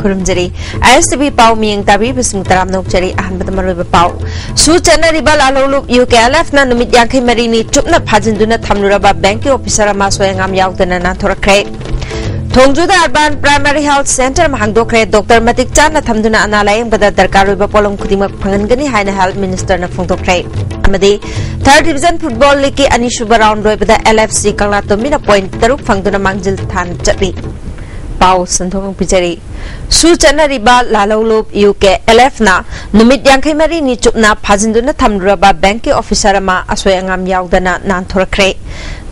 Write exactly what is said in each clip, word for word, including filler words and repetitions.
ꯈꯨꯔꯨꯝꯖꯔꯤ꯫ ꯑꯥꯏ ꯑꯦꯁ T V ꯄꯥꯎ ꯃꯤꯌꯦꯡ ꯇꯥꯕꯤꯕꯁꯤꯡ ꯇꯔꯥꯝꯅ ꯑꯣꯛꯆꯔꯤ꯫ ꯑꯍꯥꯟꯕꯗ ꯃꯔꯨꯑꯣꯏꯕ ꯄꯥꯎ꯫ ꯁꯨ ꯆꯠꯅꯔꯤꯕ ꯂꯥꯂꯧꯂꯨꯞ ꯌꯨ ꯀꯦ ꯑꯦꯜ ꯑꯦꯐꯅ ꯅꯨꯃꯤꯠ ꯌꯥꯡꯈꯩ ꯃꯔꯤꯅꯤ ꯆꯨꯞꯅ ꯐꯥꯖꯤꯟꯗꯨꯅ ꯊꯝꯂꯨꯔꯕ ꯕꯦꯡꯛꯀꯤ ꯑꯣꯐꯤꯁꯔ ꯑꯃ ꯑꯁꯣꯏ ꯑꯉꯥꯝ ꯌꯥꯎꯗꯅ ꯅꯥꯟꯊꯣꯔꯛꯈ꯭ꯔꯦ꯫ ꯊꯣꯡꯖꯨꯗ ꯑꯔꯕꯥꯟ ꯄ꯭ꯔꯥꯏꯃꯥꯔꯤ ꯍꯦꯜꯊ ꯁꯦꯟꯇꯔ ꯑꯃ ꯍꯥꯡꯗꯣꯛꯈ꯭ꯔꯦ꯫ ꯗꯣꯛꯇꯔ ꯃꯇꯤꯛ ꯆꯥꯅ ꯊꯝꯗꯨꯅ ꯑꯅꯥ ꯂꯥꯌꯦꯡꯕꯗ ꯗꯔꯀꯥꯔ ꯑꯣꯏꯕ ꯄꯣꯠꯂꯝ ꯈꯨꯗꯤꯡꯃꯛ ꯐꯪꯍꯟꯒꯅꯤ ꯍꯥꯏꯅ ꯍꯦꯜꯊ ꯃꯤꯅꯤꯁꯇꯔꯅ ꯐꯣꯡꯗꯣꯛꯈ꯭ꯔꯦ꯫ ꯑꯃꯗꯤ ꯊꯥꯔꯠ ꯗꯤꯕꯤꯖꯟ ꯐꯨꯠꯕꯣꯜ ꯂꯤꯒꯀꯤ ꯑꯅꯤꯁꯨꯕ ꯔꯥꯎꯟ ꯂꯣꯏꯕꯗ ꯑꯦꯜ ꯑꯦꯐ ꯁꯤ ꯀꯪꯂꯥꯇꯣꯝꯕꯤꯅ ꯄꯣꯏꯟꯠ ꯇꯔꯨꯛ ꯐꯪꯗꯨꯅ ꯃꯥꯡꯖꯤꯜ ꯊꯥꯅ ꯆꯠꯂꯤ꯫ ꯄꯥꯎ ꯁꯟꯗꯣꯛꯅ ꯄꯤꯖꯔꯤ꯫ ꯁꯨ ꯆꯠꯅꯔꯤꯕ ꯂꯥꯂꯧꯂꯨꯞ ꯌꯨ ꯀꯦ ꯑꯦꯜ ꯑꯦꯐꯅ ꯅꯨꯃꯤꯠ ꯌꯥꯡꯈꯩ ꯃꯔꯤꯅꯤ ꯆꯨꯞꯅ ꯐꯥꯖꯤꯟꯗꯨꯅ ꯊꯝꯂꯨꯔꯕ ꯕꯦꯡꯛꯀꯤ ꯑꯣꯐꯤꯁꯔ ꯑꯃ ꯑꯁꯣꯏ ꯑꯉꯥꯝ ꯌꯥꯎꯗꯅ ꯅꯥꯟꯊꯣꯔꯛꯈ꯭ꯔꯦ꯫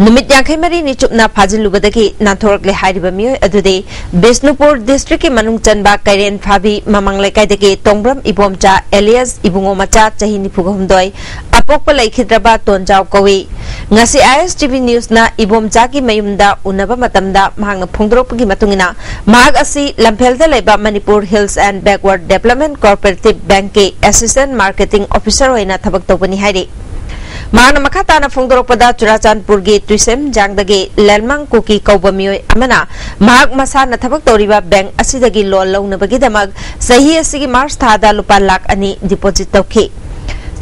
ꯅꯨꯃꯤꯠ ꯌꯥꯡꯈꯩ ꯃꯔꯤꯅꯤ ꯆꯨꯞꯅ ꯐꯥꯖꯤꯜꯂꯨꯕꯗꯒꯤ ꯅꯥꯟꯊꯣꯔꯛꯂꯦ ꯍꯥꯏꯔꯤꯕ ꯃꯤꯑꯣꯏ ꯑꯗꯨꯗꯤ ꯕꯤꯁꯅꯨꯄꯨꯔ ꯗꯤꯁꯇ꯭ꯔꯤꯛꯀꯤ ꯃꯅꯨꯡ ꯆꯟꯕ ꯀꯩꯔꯦꯟ ꯐꯥꯕꯤ ꯃꯃꯥꯡ ꯂꯩꯀꯥꯏꯗꯒꯤ ꯇꯣꯡꯕ꯭ꯔꯝ ꯏꯕꯣꯝꯆꯥ ꯑꯦꯂꯤꯌꯥꯁ ꯏꯕꯨꯡꯉꯣ ꯃꯆꯥ ꯆꯍꯤ ꯅꯤꯐꯨ ꯍꯨꯝꯗꯣꯏ, ꯑꯄꯣꯛꯄ ꯂꯩꯈꯤꯗ꯭ꯔꯕ ꯇꯣꯟꯖꯥꯎ ꯀꯧꯏ꯫ ꯉꯁꯤ ꯑꯥꯏ ꯑꯦꯁ ꯇꯤ ꯚꯤ ꯅ꯭ꯌꯨꯁꯅ ꯏꯕꯣꯝꯆꯥꯒꯤ ꯃꯌꯨꯝꯗ ꯎꯅꯕ ꯃꯇꯝꯗ ꯃꯍꯥꯛꯅ ꯐꯣꯡꯗꯣꯔꯛꯄꯒꯤ ꯃꯇꯨꯡ ꯏꯟꯅ, ꯃꯍꯥꯛ ꯑꯁꯤ ꯂꯝꯐꯦꯜꯗ ꯂꯩꯕ Manipur hills and backward development cooperative ꯕꯦꯡꯛꯀꯤ ꯑꯦꯁꯤꯁꯇꯦꯟꯠ ꯃꯥꯔꯀꯦꯇꯤꯡ ꯑꯣꯐꯤꯁꯔ ꯑꯣꯏꯅ ꯊꯕꯛ ꯇꯧꯕꯅꯤ ꯍꯥꯏꯔꯤ꯫ ꯃꯍꯥꯛꯅ ꯃꯈꯥ ꯇꯥꯅ ꯐꯣꯡꯗꯣꯔꯛꯄꯗ, ꯆꯨꯔꯥꯆꯥꯟꯄꯨꯔꯒꯤ ꯇꯨꯏꯁꯦꯝꯖꯥꯡꯗꯒꯤ ꯂꯦꯜꯃꯥꯡ ꯀꯨꯀꯤ ꯀꯧꯕ ꯃꯤꯑꯣꯏ ꯑꯃꯅ ꯃꯍꯥꯛ ꯃꯁꯥꯅ ꯊꯕꯛ ꯇꯧꯔꯤꯕ ꯕꯦꯡꯛ ꯑꯁꯤꯗꯒꯤ ꯂꯣꯟ ꯂꯧꯅꯕꯒꯤꯗꯃꯛ ꯆꯍꯤ ꯑꯁꯤꯒꯤ ꯃꯥꯔꯆ ꯊꯥꯗ ꯂꯨꯄꯥ ꯂꯥꯈ ꯑꯅꯤ ꯗꯤꯄꯣꯖꯤꯠ ꯇꯧꯈꯤ꯫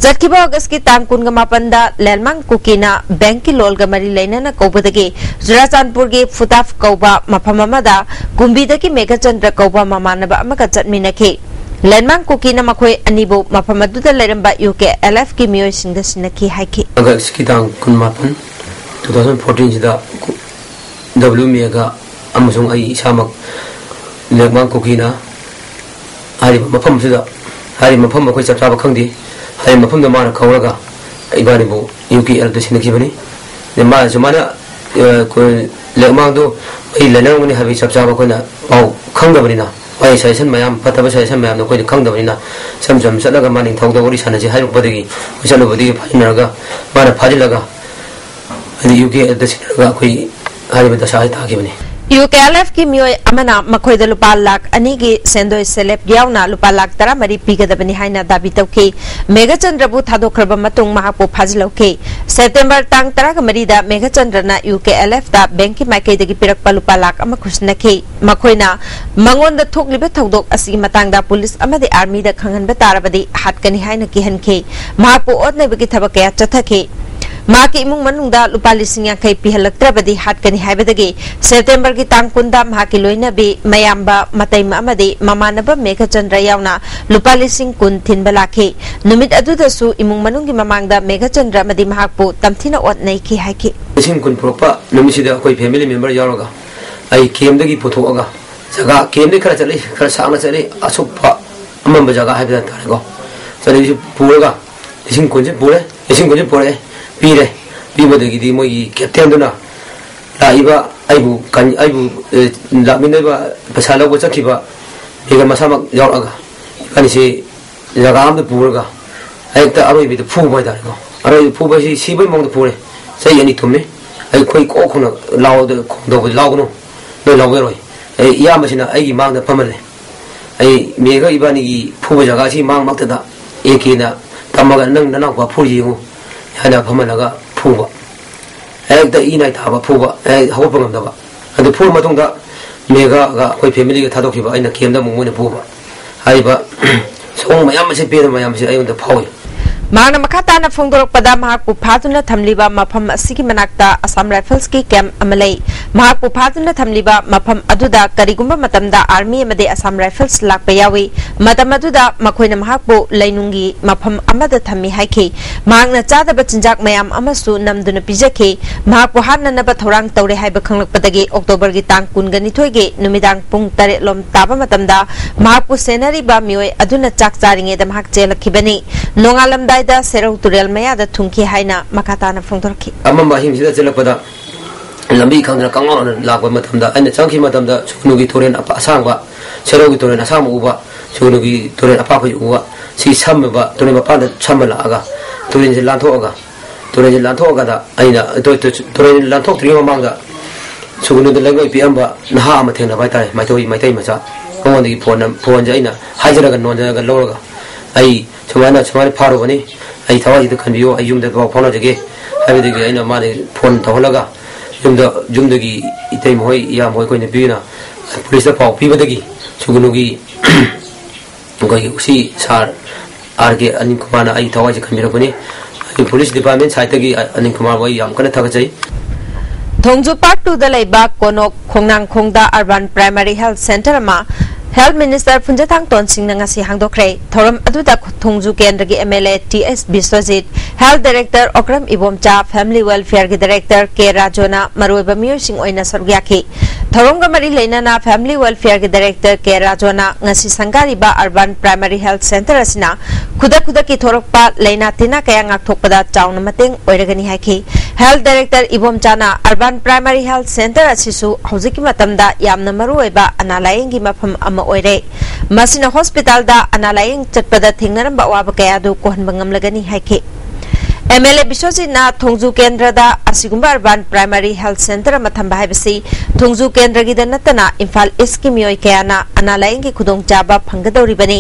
ꯆꯠꯈꯤꯕ ꯑꯣꯒꯁꯀꯤ ꯇꯥꯡ ꯀꯨꯟꯒ ꯃꯥꯄꯟꯗ ꯂꯦꯜꯃꯥꯡ ꯀꯨꯀꯤꯅ ꯕꯦꯡꯛꯀꯤ ꯂꯣꯜꯒ ꯃꯔꯤ ꯂꯩꯅꯅ ꯀꯧꯕꯗꯒꯤ ꯆꯨꯔꯥꯆꯥꯟꯄꯨꯔꯒꯤ ꯐꯨꯇꯥꯐ ꯀꯧꯕ ꯃꯐꯝ ꯑꯃꯗ ꯀꯨꯝꯕꯤꯗꯒꯤ ꯃꯦꯘꯆꯟꯗ꯭ꯔ ꯀꯧꯕ ꯃꯃꯥꯟꯅꯕ ꯑꯃꯒ ꯆꯠꯃꯤꯟꯅꯈꯤ꯫ ꯂꯦꯟꯃꯥꯡ ꯀꯨꯀꯤꯅ ꯃꯈꯣꯏ ꯑꯅꯤꯕꯨ ꯃꯐꯝ ꯑꯗꯨꯗ ꯂꯩꯔꯝꯕ ꯌꯨ ꯀꯦ ꯑꯦꯜ ꯑꯦꯐꯀꯤ ꯃꯤꯑꯣꯏꯁꯤꯡꯗ ꯁꯤꯟꯅꯈꯤ ꯍꯥꯏꯈꯤ꯫ ꯑꯣꯒꯁꯀꯤ ꯇꯥꯡ ꯀꯨꯟꯃꯥꯄꯟ, two thousand fourteenꯁꯤꯗ ꯗꯕ꯭ꯂꯤꯎ ꯃꯦꯒ ꯑꯃꯁꯨꯡ ꯑꯩ ꯏꯁꯥꯃꯛ ꯂꯦꯛꯃꯥꯡ ꯀꯨꯀꯤꯅ ꯍꯥꯏꯔꯤꯕ ꯃꯐꯝ ꯑꯁꯤꯗ, ꯍꯥꯏꯔꯤꯕ ꯃꯐꯝ ꯑꯩꯈꯣꯏ ꯆꯞ ꯆꯥꯕ ꯈꯪꯗꯦ, ꯍꯥꯏꯔꯤꯕ ꯃꯐꯝꯗ ꯃꯥꯅ ꯀꯧꯔꯒ ꯏꯕꯥꯅꯤꯕꯨ ꯌꯨ ꯀꯦ ꯑꯦꯜꯗ ꯁꯤꯟꯅꯈꯤꯕꯅꯤ꯫ ꯑꯗꯩ ꯃꯥ ꯁꯨꯃꯥꯏꯅ, ꯑ, ꯑꯩꯈꯣꯏ ꯂꯦꯛꯃꯥꯡꯗꯣ ꯑꯩ ꯂꯩꯅꯔꯝꯒꯅꯤ ꯍꯥꯏꯕꯒꯤ ꯆꯞ ꯆꯥꯕ ꯑꯩꯈꯣꯏꯅ ꯄꯥꯎ ꯈꯪꯗꯕꯅꯤꯅ, ꯃꯥꯒꯤ ꯁꯖꯦꯁꯟ ꯃꯌꯥꯝ, ꯐꯠꯇꯕ ꯁꯖꯦꯁꯟ ꯃꯌꯥꯝꯗꯣ ꯑꯩꯈꯣꯏꯗꯤ ꯈꯪꯗꯕꯅꯤꯅ, ꯏꯆꯝ ꯆꯝ ꯆꯠꯂꯒ ꯃꯥ ꯅꯤꯡꯊꯧꯗ ꯋꯥꯔꯤ ꯁꯥꯟꯅꯁꯤ ꯍꯥꯏꯔꯨꯕꯗꯒꯤ, ꯑꯩꯈꯣꯏ ꯆꯠꯂꯨꯕꯗꯒꯤ ꯐꯥꯖꯤꯟꯅꯔꯒ, ꯃꯥꯅ ꯐꯥꯖꯤꯜꯂꯒ, ꯍꯥꯏꯗꯤ ꯌꯨ ꯀꯦ ꯑꯦꯜꯗ ꯁꯤꯟꯅꯔꯒ ꯑꯩꯈꯣꯏ ꯍꯥꯏꯔꯤꯕ ꯗꯁꯥꯁꯤ ꯇꯥꯈꯤꯕꯅꯤ꯫ ꯌꯨ ꯀꯦ ꯑꯦꯜ ꯑꯦꯐꯀꯤ ꯃꯤꯑꯣꯏ ꯑꯃꯅ ꯃꯈꯣꯏꯗ ꯂꯨꯄꯥ ꯂꯥꯈ ꯑꯅꯤꯒꯤ ꯁꯦꯟꯗꯣꯏ ꯁꯦꯂꯦꯞ ꯌꯥꯎꯅ ꯂꯨꯄꯥ ꯂꯥꯈ ꯇꯔꯥꯃꯔꯤ ꯄꯤꯒꯗꯕꯅꯤ ꯍꯥꯏꯅ ꯗꯥꯕꯤ ꯇꯧꯈꯤ꯫ ꯃꯦꯘꯆꯟꯗ꯭ꯔꯕꯨ ꯊꯥꯗꯣꯛꯈ꯭ꯔꯕ ꯃꯇꯨꯡ ꯃꯍꯥꯛꯄꯨ ꯐꯥꯖꯤꯜꯍꯧꯈꯤ꯫ ꯁꯦꯞꯇꯦꯝꯕꯔ ꯇꯥꯡ ꯇꯔꯥꯃꯔꯤꯗ ꯃꯦꯘꯆꯟꯗ꯭ꯔꯅ ꯌꯨ ꯀꯦ ꯑꯦꯜ ꯑꯦꯐꯇ ꯕꯦꯡꯛꯀꯤ ꯃꯥꯏꯀꯩꯗꯒꯤ ꯄꯤꯔꯛꯄ ꯂꯨꯄꯥ ꯂꯥꯈ ꯑꯃ ꯈꯨꯠꯁꯤꯟꯅꯈꯤ꯫ ꯃꯈꯣꯏꯅ ꯃꯉꯣꯟꯗ ꯊꯣꯛꯂꯤꯕ ꯊꯧꯗꯣꯛ ꯑꯁꯤꯒꯤ ꯃꯇꯥꯡꯗ ꯄꯨꯂꯤꯁ ꯑꯃꯗꯤ ꯑꯥꯔꯃꯤꯗ ꯈꯪꯍꯟꯕ ꯇꯥꯔꯕꯗꯤ ꯍꯥꯠꯀꯅꯤ ꯍꯥꯏꯅ ꯀꯤꯍꯟꯈꯤ꯫ ꯃꯍꯥꯛꯄꯨ ꯑꯣꯠ ꯅꯩꯕꯒꯤ ꯊꯕꯛ ꯀꯌꯥ ꯆꯠꯊꯈꯤ꯫ ꯃꯍꯥꯛꯀꯤ ꯏꯃꯨꯡ ꯃꯅꯨꯡꯗ ꯂꯨꯄꯥ ꯂꯤꯁꯤꯡ ꯌꯥꯡꯈꯩ ꯄꯤꯍꯜꯂꯛꯇ꯭ꯔꯕꯗꯤ ꯍꯥꯠꯀꯅꯤ ꯍꯥꯏꯕꯗꯒꯤ ꯁꯦꯞꯇꯦꯝꯕꯔꯒꯤ ꯇꯥꯡ ꯀꯨꯟꯗ ꯃꯍꯥꯛꯀꯤ ꯂꯣꯏꯅꯕꯤ, ꯃꯌꯥꯝꯕ, ꯃꯇꯩꯃ ꯑꯃꯗꯤ ꯃꯃꯥꯟꯅꯕ ꯃꯦꯘꯆꯟꯗ꯭ꯔ ꯌꯥꯎꯅ ꯂꯨꯄꯥ ꯂꯤꯁꯤꯡ ꯀꯨꯟ ꯊꯤꯟꯕ ꯂꯥꯛꯈꯤ꯫ ꯅꯨꯃꯤꯠ ꯑꯗꯨꯗꯁꯨ ꯏꯃꯨꯡ ꯃꯅꯨꯡꯒꯤ ꯃꯃꯥꯡꯗ ꯃꯦꯘꯆꯟꯗ꯭ꯔ ꯑꯃꯗꯤ ꯃꯍꯥꯛꯄꯨ ꯇꯝꯊꯤꯅ ꯑꯣꯠ ꯅꯩꯈꯤ ꯍꯥꯏꯈꯤ꯫ ꯂꯤꯁꯤꯡ ꯀꯨꯟ ꯄꯨꯔꯛꯄ ꯅꯨꯃꯤꯠꯁꯤꯗ ꯑꯩꯈꯣꯏ ꯐꯦꯃꯤꯂꯤ ꯃꯦꯝꯕꯔ ꯌꯥꯎꯔꯒ ꯑꯩ ꯀꯦꯝꯗꯒꯤ ꯄꯨꯊꯣꯛꯑꯒ ꯖꯒꯥ ꯀꯦꯝꯗꯒꯤ ꯈꯔ ꯆꯠꯂꯤ, ꯈꯔ ꯁꯥꯡꯅ ꯆꯠꯂꯤ, ꯑꯁꯨꯞꯄ ꯑꯃꯝꯕ ꯖꯒꯥ ꯍꯥꯏꯕ ꯇꯥꯔꯦꯀꯣ꯫ ꯆꯠꯂꯤꯁꯤ ꯄꯨꯔꯒ ꯂꯤꯁꯤꯡ ꯀꯨꯟꯁꯤ ꯄꯨꯔꯦ, ꯂꯤꯁꯤꯡ ꯀꯨꯟꯁꯤ ꯄꯨꯔꯛꯑꯦ, ꯄꯤꯔꯦ꯫ ꯄꯤꯕꯗꯒꯤꯗꯤ ꯃꯣꯏꯒꯤ ꯀꯦꯞꯇꯦꯟꯗꯨꯅ ꯂꯥꯛꯏꯕ ꯑꯩꯕꯨ ꯀꯟ-, ꯑꯩꯕꯨ, ꯑꯦ, ꯂꯥꯛꯃꯤꯟꯅꯕ ꯄꯩꯁꯥ ꯂꯧꯕ ꯆꯠꯈꯤꯕ ꯃꯤꯒ ꯃꯁꯥꯃꯛ ꯌꯥꯎꯔꯛꯑꯒ ꯏꯕꯥꯅꯤꯁꯤ ꯖꯒꯥ ꯑꯃꯗ ꯄꯨꯔꯒ ꯍꯦꯛꯇ ꯑꯔꯣꯏꯕꯤꯗ ꯐꯨꯕ ꯍꯥꯏꯇꯥꯔꯦꯀꯣ꯫ ꯑꯔꯣꯏꯕꯤ ꯐꯨꯕꯁꯤ ꯁꯤꯕꯒꯤ ꯃꯑꯣꯡꯗ ꯐꯨꯔꯦ꯫ ꯆꯍꯤ ꯑꯅꯤ ꯊꯨꯝꯃꯤ꯫ ꯑꯩꯈꯣꯏ ꯀꯣꯛ ꯈꯣꯡꯅ ꯂꯥꯎꯗ ꯈꯣꯡꯗꯧꯕꯗꯤ ꯂꯥꯎꯒꯅꯨ, ꯅꯣꯏ ꯂꯥꯎꯕ ꯌꯥꯔꯣꯏ꯫ ꯑꯩ ꯏꯌꯥꯝꯕꯁꯤꯅ ꯑꯩꯒꯤ ꯃꯥꯡꯗ ꯐꯝꯍꯜꯂꯦ꯫ ꯑꯩ ꯃꯦꯒ ꯏꯕꯥꯅꯤꯒꯤ ꯐꯨꯕ ꯖꯒꯥꯁꯤ ꯃꯥꯡꯃꯛꯇꯗ ꯑꯦ ꯀꯦꯅ ꯇꯝꯃꯒ "ꯅꯪ ꯅꯅꯥꯎꯄꯥ ꯐꯨꯔꯤ ꯌꯦꯡꯉꯨ" ꯍꯥꯏꯅ ꯐꯝꯍꯜꯂꯒ ꯐꯨꯕ꯫ ꯍꯦꯛꯇ ꯏ ꯅꯥꯏ ꯇꯥꯕ ꯐꯨꯕ, ꯍꯦꯛ ꯍꯧꯒꯠꯄ ꯉꯝꯗꯕ꯫ ꯑꯗꯨ ꯐꯨꯔ ꯃꯇꯨꯡꯗ ꯃꯦꯒꯒ ꯑꯩꯈꯣꯏ ꯐꯦꯃꯤꯂꯤꯒ ꯊꯥꯗꯣꯛꯈꯤꯕ, ꯑꯩꯅ ꯀꯦꯝꯗ ꯑꯃꯨꯛ ꯃꯣꯏꯅ ꯄꯨꯕ꯫ ꯍꯥꯏꯔꯤꯕ ꯁꯑꯣꯡ ꯃꯌꯥꯝ ꯑꯁꯤ, ꯄꯦꯟꯗꯕ ꯃꯌꯥꯝ ꯑꯁꯤ ꯑꯩꯉꯣꯟꯗ ꯐꯥꯎꯏ꯫ ꯃꯍꯥꯛꯅ ꯃꯈꯥ ꯇꯥꯅ ꯐꯣꯡꯗꯣꯔꯛꯄꯗ, ꯃꯍꯥꯛꯄꯨ ꯐꯥꯗꯨꯅ ꯊꯝꯂꯤꯕ ꯃꯐꯝ ꯑꯁꯤꯒꯤ ꯃꯅꯥꯛꯇ ꯑꯁꯥꯝ ꯔꯥꯏꯐꯜꯁꯀꯤ ꯀꯦꯝꯞ ꯑꯃ ꯂꯩ꯫ ꯃꯍꯥꯛꯄꯨ ꯐꯥꯗꯨꯅ ꯊꯝꯂꯤꯕ ꯃꯐꯝ ꯑꯗꯨꯗ ꯀꯔꯤꯒꯨꯝꯕ ꯃꯇꯝꯗ ꯑꯥꯔꯃꯤ ꯑꯃꯗꯤ ꯑꯁꯥꯝ ꯔꯥꯏꯐꯜꯁ ꯂꯥꯛꯄ ꯌꯥꯎꯏ꯫ ꯃꯇꯝ ꯑꯗꯨꯗ ꯃꯈꯣꯏꯅ ꯃꯍꯥꯛꯄꯨ ꯂꯩꯅꯨꯡꯒꯤ ꯃꯐꯝ ꯑꯃꯗ ꯊꯝꯃꯤ ꯍꯥꯏꯈꯤ꯫ ꯃꯍꯥꯛꯅ ꯆꯥꯗꯕ ꯆꯤꯟꯖꯥꯛ ꯃꯌꯥꯝ ꯑꯃꯁꯨ ꯅꯝꯗꯨꯅ ꯄꯤꯖꯈꯤ꯫ ꯃꯍꯥꯛꯄꯨ ꯍꯥꯠꯅꯅꯕ ꯊꯧꯔꯥꯡ ꯇꯧꯔꯦ ꯍꯥꯏꯕ ꯈꯪꯂꯛꯄꯗꯒꯤ ꯑꯣꯛꯇꯣꯕꯔꯒꯤ ꯇꯥꯡ ꯀꯨꯟꯒ ꯅꯤꯊꯣꯏꯒꯤ ꯅꯨꯃꯤꯗꯥꯡ ꯄꯨꯡ ꯇꯔꯦꯠ ꯂꯣꯝ ꯇꯥꯕ ꯃꯇꯝꯗ ꯃꯍꯥꯛꯄꯨ ꯁꯦꯟꯅꯔꯤꯕ ꯃꯤꯑꯣꯏ ꯑꯗꯨꯅ ꯆꯥꯛ ꯆꯥꯔꯤꯉꯩꯗ ꯃꯍꯥꯛ ꯆꯦꯜꯂꯛꯈꯤꯕꯅꯤ꯫ ꯅꯣꯡꯉꯥꯜꯂꯝꯗꯥꯏꯗ ꯁꯦꯔꯧ ꯇꯨꯔꯦꯜ ꯃꯌꯥꯗ ꯊꯨꯡꯈꯤ ꯍꯥꯏꯅ ꯃꯈꯥ ꯇꯥꯅ ꯐꯣꯡꯗꯣꯔꯛꯈꯤ꯫ ꯑꯃꯝꯕ ꯑꯍꯤꯡꯁꯤꯗ ꯆꯦꯜꯂꯛꯄꯗ ꯂꯝꯕꯤ ꯈꯪꯗꯅ ꯀꯪꯉꯥꯎꯅ ꯂꯥꯛꯄ ꯃꯇꯝꯗ ꯑꯩꯅ ꯆꯪꯈꯤꯕ ꯃꯇꯝꯗ ꯁꯨꯒꯅꯨꯒꯤ ꯇꯨꯔꯦꯜ ꯑꯄ-, ꯑꯁꯥꯡꯕ, ꯁꯦꯔꯧꯒꯤ ꯇꯨꯔꯦꯜ ꯑꯁꯥꯡꯕ ꯎꯕ, ꯁꯨꯒꯅꯨꯒꯤ ꯇꯨꯔꯦꯜ ꯑꯄꯥꯛꯄꯁꯨ ꯎꯕ, ꯁꯤ ꯁꯝꯃꯕ ꯇꯨꯔꯦꯜ ꯃꯄꯥꯟꯗ ꯁꯝꯃ ꯂꯥꯛꯑꯒ ꯇꯨꯔꯦꯜꯁꯦ ꯂꯥꯟꯊꯣꯛꯑꯒ, ꯇꯨꯔꯦꯜꯁꯦ ꯂꯥꯟꯊꯣꯛꯑꯒꯗ ꯑꯩꯅ ꯇꯨ-, ꯇꯨ-, ꯇꯨꯔꯦꯜ ꯂꯥꯟꯊꯣꯛꯇ꯭ꯔꯤꯉꯩ ꯃꯃꯥꯡꯗ ꯁꯨꯒꯨꯅꯨꯗ ꯂꯩꯉꯣꯏ ꯄꯤꯛꯑꯝꯕ ꯅꯍꯥ ꯑꯃ ꯊꯦꯡꯅꯕ ꯍꯥꯏꯇꯥꯔꯦ, ꯃꯩꯇꯩ, ꯃꯩꯇꯩ ꯃꯆꯥ꯫ ꯃꯉꯣꯟꯗꯒꯤ ꯐꯣꯟ, ꯐꯣꯟꯁꯦ ꯑꯩꯅ ꯍꯥꯏꯖꯔꯒ ꯅꯣꯟꯖꯔꯒ ꯂꯧꯔꯒ, "ꯑꯩ ꯁꯨꯃꯥꯏꯅ, ꯁꯨꯃꯥꯏꯅ ꯐꯥꯔꯨꯕꯅꯤ, ꯑꯩ ꯊꯋꯥꯏꯁꯤꯗ ꯀꯟꯕꯤꯌꯨ, ꯑꯩ ꯌꯨꯝꯗ ꯄꯥꯎ ꯐꯥꯎꯅꯖꯒꯦ" ꯍꯥꯏꯕꯗꯒꯤ ꯑꯩꯅ ꯃꯥꯗꯤ ꯐꯣꯟ ꯇꯧꯍꯜꯂꯒ ꯌꯨꯝꯗ, ꯌꯨꯝꯗꯒꯤ ꯏꯇꯩꯃ ꯍꯣꯏ, ꯏꯌꯥꯝꯕ ꯍꯣꯏ, ꯑꯩꯈꯣꯏ ꯅꯨꯄꯤꯅ ꯄꯨꯂꯤꯁꯇ ꯄꯥꯎ ꯄꯤꯕꯗꯒꯤ ꯁꯨꯒꯨꯅꯨꯒꯤ ꯑꯩꯈꯣꯏꯒꯤ ꯁꯤ ꯁꯥꯔ ꯑꯥꯔ ꯀꯦ ꯑꯅꯤꯜ ꯀꯨꯃꯥꯔꯅ ꯑꯩ ꯊꯋꯥꯏꯁꯦ ꯀꯟꯕꯤꯔꯛꯄꯅꯤ꯫ ꯑꯩ ꯄꯨꯂꯤꯁ ꯗꯤꯄꯥꯔꯠꯃꯦꯟ ꯁꯥꯏꯠꯇꯒꯤ ꯑꯅꯤꯜ ꯀꯨꯃꯥꯔꯕꯨ ꯑꯩ ꯌꯥꯝ ꯀꯟꯅ ꯊꯥꯒꯠꯆꯩ꯫ ꯊꯣꯡꯖꯨ ꯄꯥꯔꯠ ꯇꯨꯗ ꯂꯩꯕ ꯀꯣꯅꯣꯛ ꯈꯣꯡꯅꯥꯡꯈꯣꯡꯗ ꯑꯔꯕꯥꯟ ꯄ꯭ꯔꯥꯏꯃꯥꯔꯤ ꯍꯦꯜꯊ ꯁꯦꯟꯇꯔ ꯑꯃ ꯍꯦꯜꯊ ꯃꯤꯅꯤꯁꯇꯔ ꯐꯨꯟꯖꯊꯥꯡ ꯇꯣꯟꯁꯤꯡꯅ ꯉꯁꯤ ꯍꯥꯡꯗꯣꯛꯈ꯭ꯔꯦ꯫ ꯊꯧꯔꯝ ꯑꯗꯨꯗ ꯊꯣꯡꯖꯨ ꯀꯦꯟꯗ꯭ꯔꯒꯤ M L A T S Biswajit, health director Okram Ibomcha, family ꯋꯦꯜꯐꯤꯌꯔꯒꯤ ꯗꯥꯏꯔꯦꯛꯇꯔ ꯀꯦ ꯔꯥꯖꯣꯅ ꯃꯔꯨꯑꯣꯏꯕ ꯃꯤꯑꯣꯏꯁꯤꯡ ꯑꯣꯏꯅ ꯁꯔꯨꯛ ꯌꯥꯈꯤ꯫ ꯊꯧꯔꯝꯒ ꯃꯔꯤ ꯂꯩꯅꯅ ꯐꯦꯃꯤꯂꯤ ꯋꯦꯜꯐꯤꯌꯔꯒꯤ ꯗꯥꯏꯔꯦꯛꯇꯔ ꯀꯦ ꯔꯥꯖꯣꯅ ꯉꯁꯤ ꯁꯪꯒꯥꯔꯤꯕ ꯑꯔꯕꯥꯟ ꯄ꯭ꯔꯥꯏꯃꯥꯔꯤ ꯍꯦꯜꯊ ꯁꯦꯟꯇꯔ ꯑꯁꯤꯅ ꯈꯨꯗꯛ ꯈꯨꯗꯛꯀꯤ ꯊꯣꯔꯛꯄ ꯂꯥꯏꯅꯥ ꯇꯤꯟꯅꯥ ꯀꯌꯥ ꯉꯥꯛꯊꯣꯛꯄꯗ ꯆꯥꯎꯅ ꯃꯇꯦꯡ ꯑꯣꯏꯔꯒꯅꯤ ꯍꯥꯏꯈꯤ꯫ ꯍꯦꯜꯊ ꯗꯥꯏꯔꯦꯛꯇꯔ ꯏꯕꯣꯝꯆꯥꯅ ꯑꯔꯕꯥꯟ ꯄ꯭ꯔꯥꯏꯃꯥꯔꯤ ꯍꯦꯜꯊ ꯁꯦꯟꯇꯔ ꯑꯁꯤꯁꯨ ꯍꯧꯖꯤꯛꯀꯤ ꯃꯇꯝꯗ ꯌꯥꯝꯅ ꯃꯔꯨꯑꯣꯏꯕ ꯑꯅꯥ ꯂꯥꯌꯦꯡꯒꯤ ꯃꯐꯝ ꯑꯃ ꯑꯣꯏꯔꯦ꯫ ꯃꯁꯤꯅ ꯍꯣꯁꯄꯤꯇꯥꯜꯗ ꯑꯅꯥ ꯂꯥꯌꯦꯡ ꯆꯠꯄꯗ ꯊꯦꯡꯅꯔꯝꯕ ꯑꯋꯥꯕ ꯀꯌꯥ ꯑꯗꯨ ꯀꯣꯛꯍꯟꯕ ꯉꯝꯂꯒꯅꯤ ꯍꯥꯏꯈꯤ꯫ ꯑꯦꯝ ꯑꯦꯜ ꯑꯦ ꯕꯤꯁ꯭ꯋꯖꯤꯠꯅ ꯊꯣꯡꯖꯨ ꯀꯦꯟꯗ꯭ꯔꯗ ꯑꯁꯤꯒꯨꯝꯕ ꯑꯔꯕꯥꯟ ꯄ꯭ꯔꯥꯏꯃꯥꯔꯤ ꯍꯦꯜꯊ ꯁꯦꯟꯇꯔ ꯑꯃ ꯊꯝꯕ ꯍꯥꯏꯕꯁꯤ ꯊꯣꯡꯖꯨ ꯀꯦꯟꯗ꯭ꯔꯒꯤꯗ ꯅꯠꯇꯅ ꯏꯝꯐꯥꯜ ꯏꯁꯀꯤ ꯃꯤꯑꯣꯏ ꯀꯌꯥꯅ ꯑꯅꯥ ꯂꯥꯌꯦꯡꯒꯤ ꯈꯨꯗꯣꯡꯆꯥꯕ ꯐꯪꯒꯗꯧꯔꯤꯕꯅꯤ꯫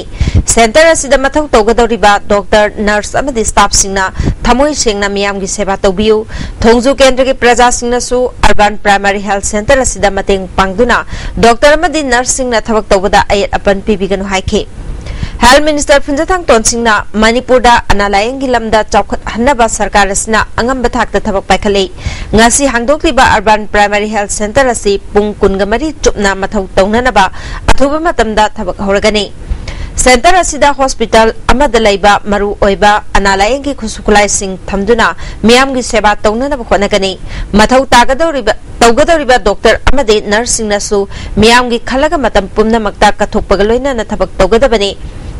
ꯁꯦꯟꯇꯔ ꯑꯁꯤꯗ ꯃꯊꯧ ꯇꯧꯒꯗꯧꯔꯤꯕ ꯗꯣꯛꯇꯔ, ꯅꯔꯁ ꯑꯃꯗꯤ ꯁ꯭ꯇꯥꯐꯁꯤꯡꯅ ꯊꯃꯣꯏ ꯁꯦꯡꯅ ꯃꯤꯌꯥꯝꯒꯤ ꯁꯦꯕꯥ ꯇꯧꯕꯤꯌꯨ꯫ ꯊꯣꯡꯖꯨ ꯀꯦꯟꯗ꯭ꯔꯒꯤ ꯄ꯭ꯔꯖꯥꯁꯤꯡꯅꯁꯨ ꯑꯔꯕꯥꯟ ꯄ꯭ꯔꯥꯏꯃꯥꯔꯤ ꯍꯦꯜꯊ ꯁꯦꯟꯇꯔ ꯑꯁꯤꯗ ꯃꯇꯦꯡ ꯄꯥꯡꯗꯨꯅ ꯗꯣꯛꯇꯔ ꯑꯃꯗꯤ ꯅꯔꯁꯁꯤꯡꯅ ꯊꯕꯛ ꯇꯧꯕꯗ ꯑꯌꯦꯠ ꯑꯄꯟ ꯄꯤꯕꯤꯒꯅꯨ ꯍꯥꯏꯈꯤ꯫ ꯍꯦꯜꯊ ꯃꯤꯅꯤꯁꯇꯔ ꯐꯨꯟꯖꯊꯥꯡ ꯇꯣꯟꯁꯤꯡꯅ ꯃꯅꯤꯄꯨꯔꯗ ꯑꯅꯥ ꯂꯥꯌꯦꯡꯒꯤ ꯂꯝꯗ ꯆꯥꯎꯈꯠꯍꯟꯅꯕ ꯁꯔꯀꯥꯔ ꯑꯁꯤꯅ ꯑꯉꯝꯕ ꯊꯥꯛꯇ ꯊꯕꯛ ꯄꯥꯏꯈꯠꯂꯤ꯫ ꯉꯁꯤ ꯍꯥꯡꯗꯣꯛꯂꯤꯕ ꯑꯔꯕꯥꯟ ꯄ꯭ꯔꯥꯏꯃꯥꯔꯤ ꯍꯦꯜꯊ ꯁꯦꯟꯇꯔ ꯑꯁꯤ ꯄꯨꯡ ꯀꯨꯟꯒ ꯃꯔꯤ ꯆꯨꯞꯅ ꯃꯊꯧ ꯇꯧꯅꯅꯕ ꯑꯊꯨꯕ ꯃꯇꯝꯗ ꯊꯕꯛ ꯍꯧꯔꯒꯅꯤ꯫ ꯁꯦꯟꯇꯔ ꯑꯁꯤꯗ ꯍꯣꯁꯄꯤꯇꯥꯜ ꯑꯃꯗ ꯂꯩꯕ ꯃꯔꯨ ꯑꯣꯏꯕ ꯑꯅꯥ ꯂꯥꯌꯦꯡꯒꯤ ꯈꯨꯠꯁꯨ ꯈꯨꯠꯂꯥꯏꯁꯤꯡ ꯊꯝꯗꯨꯅ ꯃꯤꯌꯥꯝꯒꯤ ꯁꯦꯕꯥ ꯇꯧꯅꯅꯕ ꯍꯣꯠꯅꯒꯅꯤ꯫ ꯃꯊꯧ ꯇꯥꯒꯗꯧꯔꯤꯕ, ꯇꯧꯒꯗꯧꯔꯤꯕ ꯗꯣꯛꯇꯔ ꯑꯃꯗꯤ ꯅꯔꯁꯁꯤꯡꯅꯁꯨ ꯃꯤꯌꯥꯝꯒꯤ ꯈꯜꯂꯒ ꯃꯇꯝ ꯄꯨꯝꯅꯃꯛꯇ ꯀꯠꯊꯣꯛꯄꯒ ꯂꯣꯏꯅꯅ ꯊꯕꯛ ꯇꯧꯒꯗꯕꯅꯤ꯫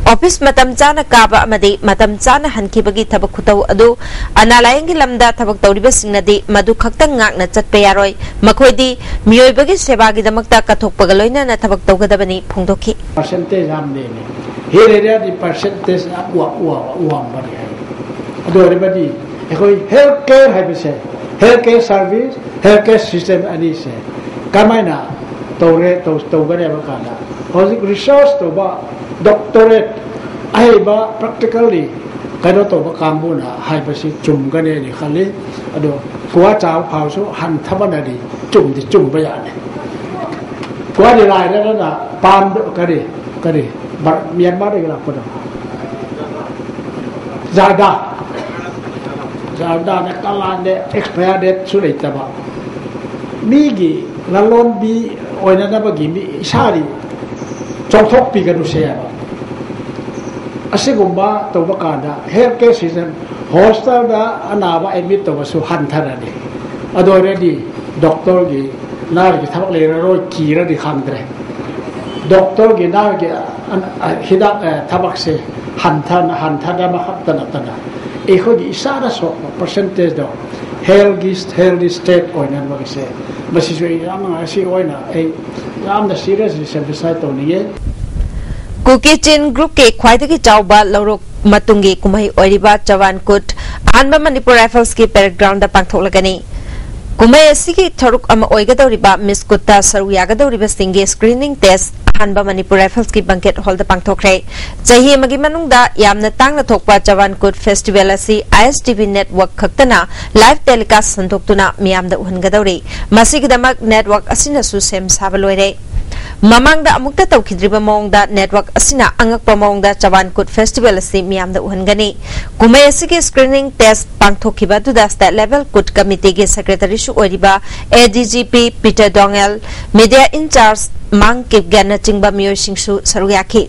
ꯑꯣꯐꯤꯁ ꯃꯇꯝ ꯆꯥꯅ ꯀꯥꯕ ꯑꯃꯗꯤ ꯃꯇꯝ ꯆꯥꯅ ꯍꯟꯈꯤꯕꯒꯤ ꯊꯕꯛ ꯈꯨꯇꯧ ꯑꯗꯨ ꯑꯅꯥ ꯂꯥꯌꯦꯡꯒꯤ ꯂꯝꯗ ꯊꯕꯛ ꯇꯧꯔꯤꯕꯁꯤꯡꯅꯗꯤ ꯃꯗꯨ ꯈꯛꯇꯪ ꯉꯥꯛꯅ ꯆꯠꯄ ꯌꯥꯔꯣꯏ꯫ ꯃꯈꯣꯏꯗꯤ ꯃꯤꯑꯣꯏꯕꯒꯤ ꯁꯦꯕꯥꯒꯤꯗꯃꯛꯇ ꯀꯠꯊꯣꯛꯄꯒ ꯂꯣꯏꯅꯅ ꯊꯕꯛ ꯇꯧꯒꯗꯕꯅꯤ ꯐꯣꯡꯗꯣꯛꯈꯤ꯫ ꯄꯥꯔꯁꯦꯟꯇꯦꯖ ꯌꯥꯝ ꯅꯦꯝꯃꯤ꯫ ꯍꯤꯜ ꯑꯦꯔꯤꯌꯥꯗꯤ ꯄꯥꯔꯁꯦꯟꯇꯦꯖ ꯌꯥꯝ ꯋꯥ-, ꯋꯥ-, ꯋꯥꯡꯕꯅꯤ ꯍꯥꯏ꯫ ꯑꯗꯨ ꯑꯣꯏꯔꯕꯗꯤ ꯑꯩꯈꯣꯏ ꯍꯦꯜꯊ ꯀꯦꯌꯔ ꯍꯥꯏꯕꯁꯦ Health care service, health care system ꯑꯅꯤꯁꯦ ꯀꯃꯥꯏꯅ ꯇꯧꯔꯦ, ꯇꯧ-, ꯇꯧꯒꯅꯤ ꯍꯥꯏꯕ ꯀꯥꯟꯗ, ꯍꯧꯖꯤꯛ research ꯇꯧꯕ, doctorate, ꯑꯍꯩꯕ, practically ꯀꯩꯅꯣ ꯇꯧꯕ ꯀꯥꯡꯕꯨꯅ ꯍꯥꯏꯕꯁꯤ ꯆꯨꯝꯒꯅꯤ ꯍꯥꯏꯅ ꯈꯜꯂꯤ꯫ ꯑꯗꯣ ꯀ꯭ꯋꯥ ꯆꯥꯕ ꯐꯥꯎꯁꯨ ꯍꯟꯊꯕꯅꯗꯤ ꯆꯨꯝꯗꯤ ꯆꯨꯝꯕ ꯌꯥꯅꯤ꯫ ꯀ꯭ꯋꯥꯗꯤ ꯂꯥꯏꯔꯗꯅ ꯄꯥꯝꯗ-, ꯀꯔꯤ, ꯀꯔꯤ, ꯕꯔ-, ꯃ꯭ꯌꯥꯟꯃꯥꯔꯗꯒꯤ ꯂꯥꯛꯄꯗꯣ? ꯖꯥꯔꯗꯥ꯫ ꯖꯥꯔꯗꯥꯅ ꯀꯂꯥꯟꯗ expire date ꯁꯨ ꯂꯩꯇꯕ꯫ ꯃꯤꯒꯤ ꯂꯂꯣꯟꯕꯤ ꯑꯣꯏꯅꯅꯕꯒꯤ ꯃꯤ ꯏꯁꯥꯗꯤ ꯆꯥꯎꯊꯣꯛꯄꯤꯒꯅꯨꯁꯦ ꯍꯥꯏꯕ꯫ ꯑꯁꯤꯒꯨꯝꯕ ꯇꯧꯕ ꯀꯥꯟꯗ health care system, hospitalꯗ ꯑꯅꯥꯕ admit ꯇꯧꯕꯁꯨ ꯍꯟꯊꯔꯅꯤ꯫ ꯑꯗꯨ ꯑꯣꯏꯔꯗꯤ doctorꯒꯤ, nurseꯀꯤ ꯊꯕꯛ ꯂꯩꯔꯔꯣꯏ, ꯀꯤꯔꯗꯤ ꯈꯪꯗ꯭ꯔꯦ꯫ Doctorꯒꯤ, nurseꯀꯤ, ꯑ, ꯑ, ꯍꯤꯗꯥꯛ, ꯑ, ꯊꯕꯛꯁꯦ ꯍꯟꯊꯅ, ꯍꯟꯊꯅꯕ ꯈꯛꯇ ꯅꯠꯇꯅ ꯑꯩꯈꯣꯏꯒꯤ ꯏꯁꯥꯗ ꯁꯣꯛꯄ percentageꯗꯣ, healthꯀꯤ, healthy state ꯑꯣꯏꯅꯅꯕꯒꯤꯁꯦ, ꯃꯁꯤꯁꯨ ꯑꯩ ꯌꯥꯝꯅ, ꯉꯁꯤ ꯑꯣꯏꯅ ꯑꯩ ꯌꯥꯝꯅ seriously emphasize ꯇꯧꯅꯤꯡꯉꯦ꯫ ꯀꯨꯀꯤ ꯆꯤꯟ groupꯀꯤ ꯈ꯭ꯋꯥꯏꯗꯒꯤ ꯆꯥꯎꯕ ꯂꯧꯔꯣꯛ ꯃꯇꯨꯡꯒꯤ ꯀꯨꯝꯍꯩ ꯑꯣꯏꯔꯤꯕ ꯆꯋꯥꯟ ꯀꯨꯠ ꯑꯍꯥꯟꯕ ꯃꯅꯤꯄꯨꯔ Riflesꯀꯤ parade groundꯗ ꯄꯥꯡꯊꯣꯛꯂꯒꯅꯤ꯫ ꯀꯨꯝꯍꯩ ꯑꯁꯤꯒꯤ ꯁꯔꯨꯛ ꯑꯃ ꯑꯣꯏꯒꯗꯧꯔꯤꯕ Miss Kutꯇ ꯁꯔꯨꯛ ꯌꯥꯒꯗꯧꯔꯤꯕꯁꯤꯡꯒꯤ screening test ꯑꯍꯥꯟꯕ ꯃꯅꯤꯄꯨꯔ Riflesꯀꯤ banquet hallꯗ ꯄꯥꯡꯊꯣꯛꯈ꯭ꯔꯦ꯫ ꯆꯍꯤ ꯑꯃꯒꯤ ꯃꯅꯨꯡꯗ ꯌꯥꯝꯅ ꯇꯥꯡꯅ ꯊꯣꯛꯄ ꯆꯋꯥꯟ ꯀꯨꯠ festival ꯑꯁꯤ ISTV network ꯈꯛꯇꯅ live telecast ꯁꯟꯗꯣꯛꯇꯨꯅ ꯃꯤꯌꯥꯝꯗ ꯎꯍꯟꯒꯗꯧꯔꯤ꯫ ꯃꯁꯤꯒꯤꯗꯃꯛ network ꯑꯁꯤꯅꯁꯨ ꯁꯦꯝ ꯁꯥꯕ ꯂꯣꯏꯔꯦ꯫ ꯃꯃꯥꯡꯗ ꯑꯃꯨꯛꯇ ꯇꯧꯈꯤꯗ꯭ꯔꯤꯕ ꯃꯑꯣꯡꯗ network ꯑꯁꯤꯅ ꯑꯉꯛꯄ ꯃꯑꯣꯡꯗ ꯆꯋꯥꯟ ꯀꯨꯠ festival ꯑꯁꯤ ꯃꯤꯌꯥꯝꯗ ꯎꯍꯟꯒꯅꯤ꯫ ꯀꯨꯝꯍꯩ ꯑꯁꯤꯒꯤ screening test ꯄꯥꯡꯊꯣꯛꯈꯤꯕ ꯑꯗꯨꯗ state level ꯀꯨꯠ committeeꯒꯤ secretaryꯁꯨ ꯑꯣꯏꯔꯤꯕ ADGP Peter Dongel, media in charge Mang Kipgenꯅꯆꯤꯡꯕ ꯃꯤꯑꯣꯏꯁꯤꯡꯁꯨ ꯁꯔꯨꯛ ꯌꯥꯈꯤ꯫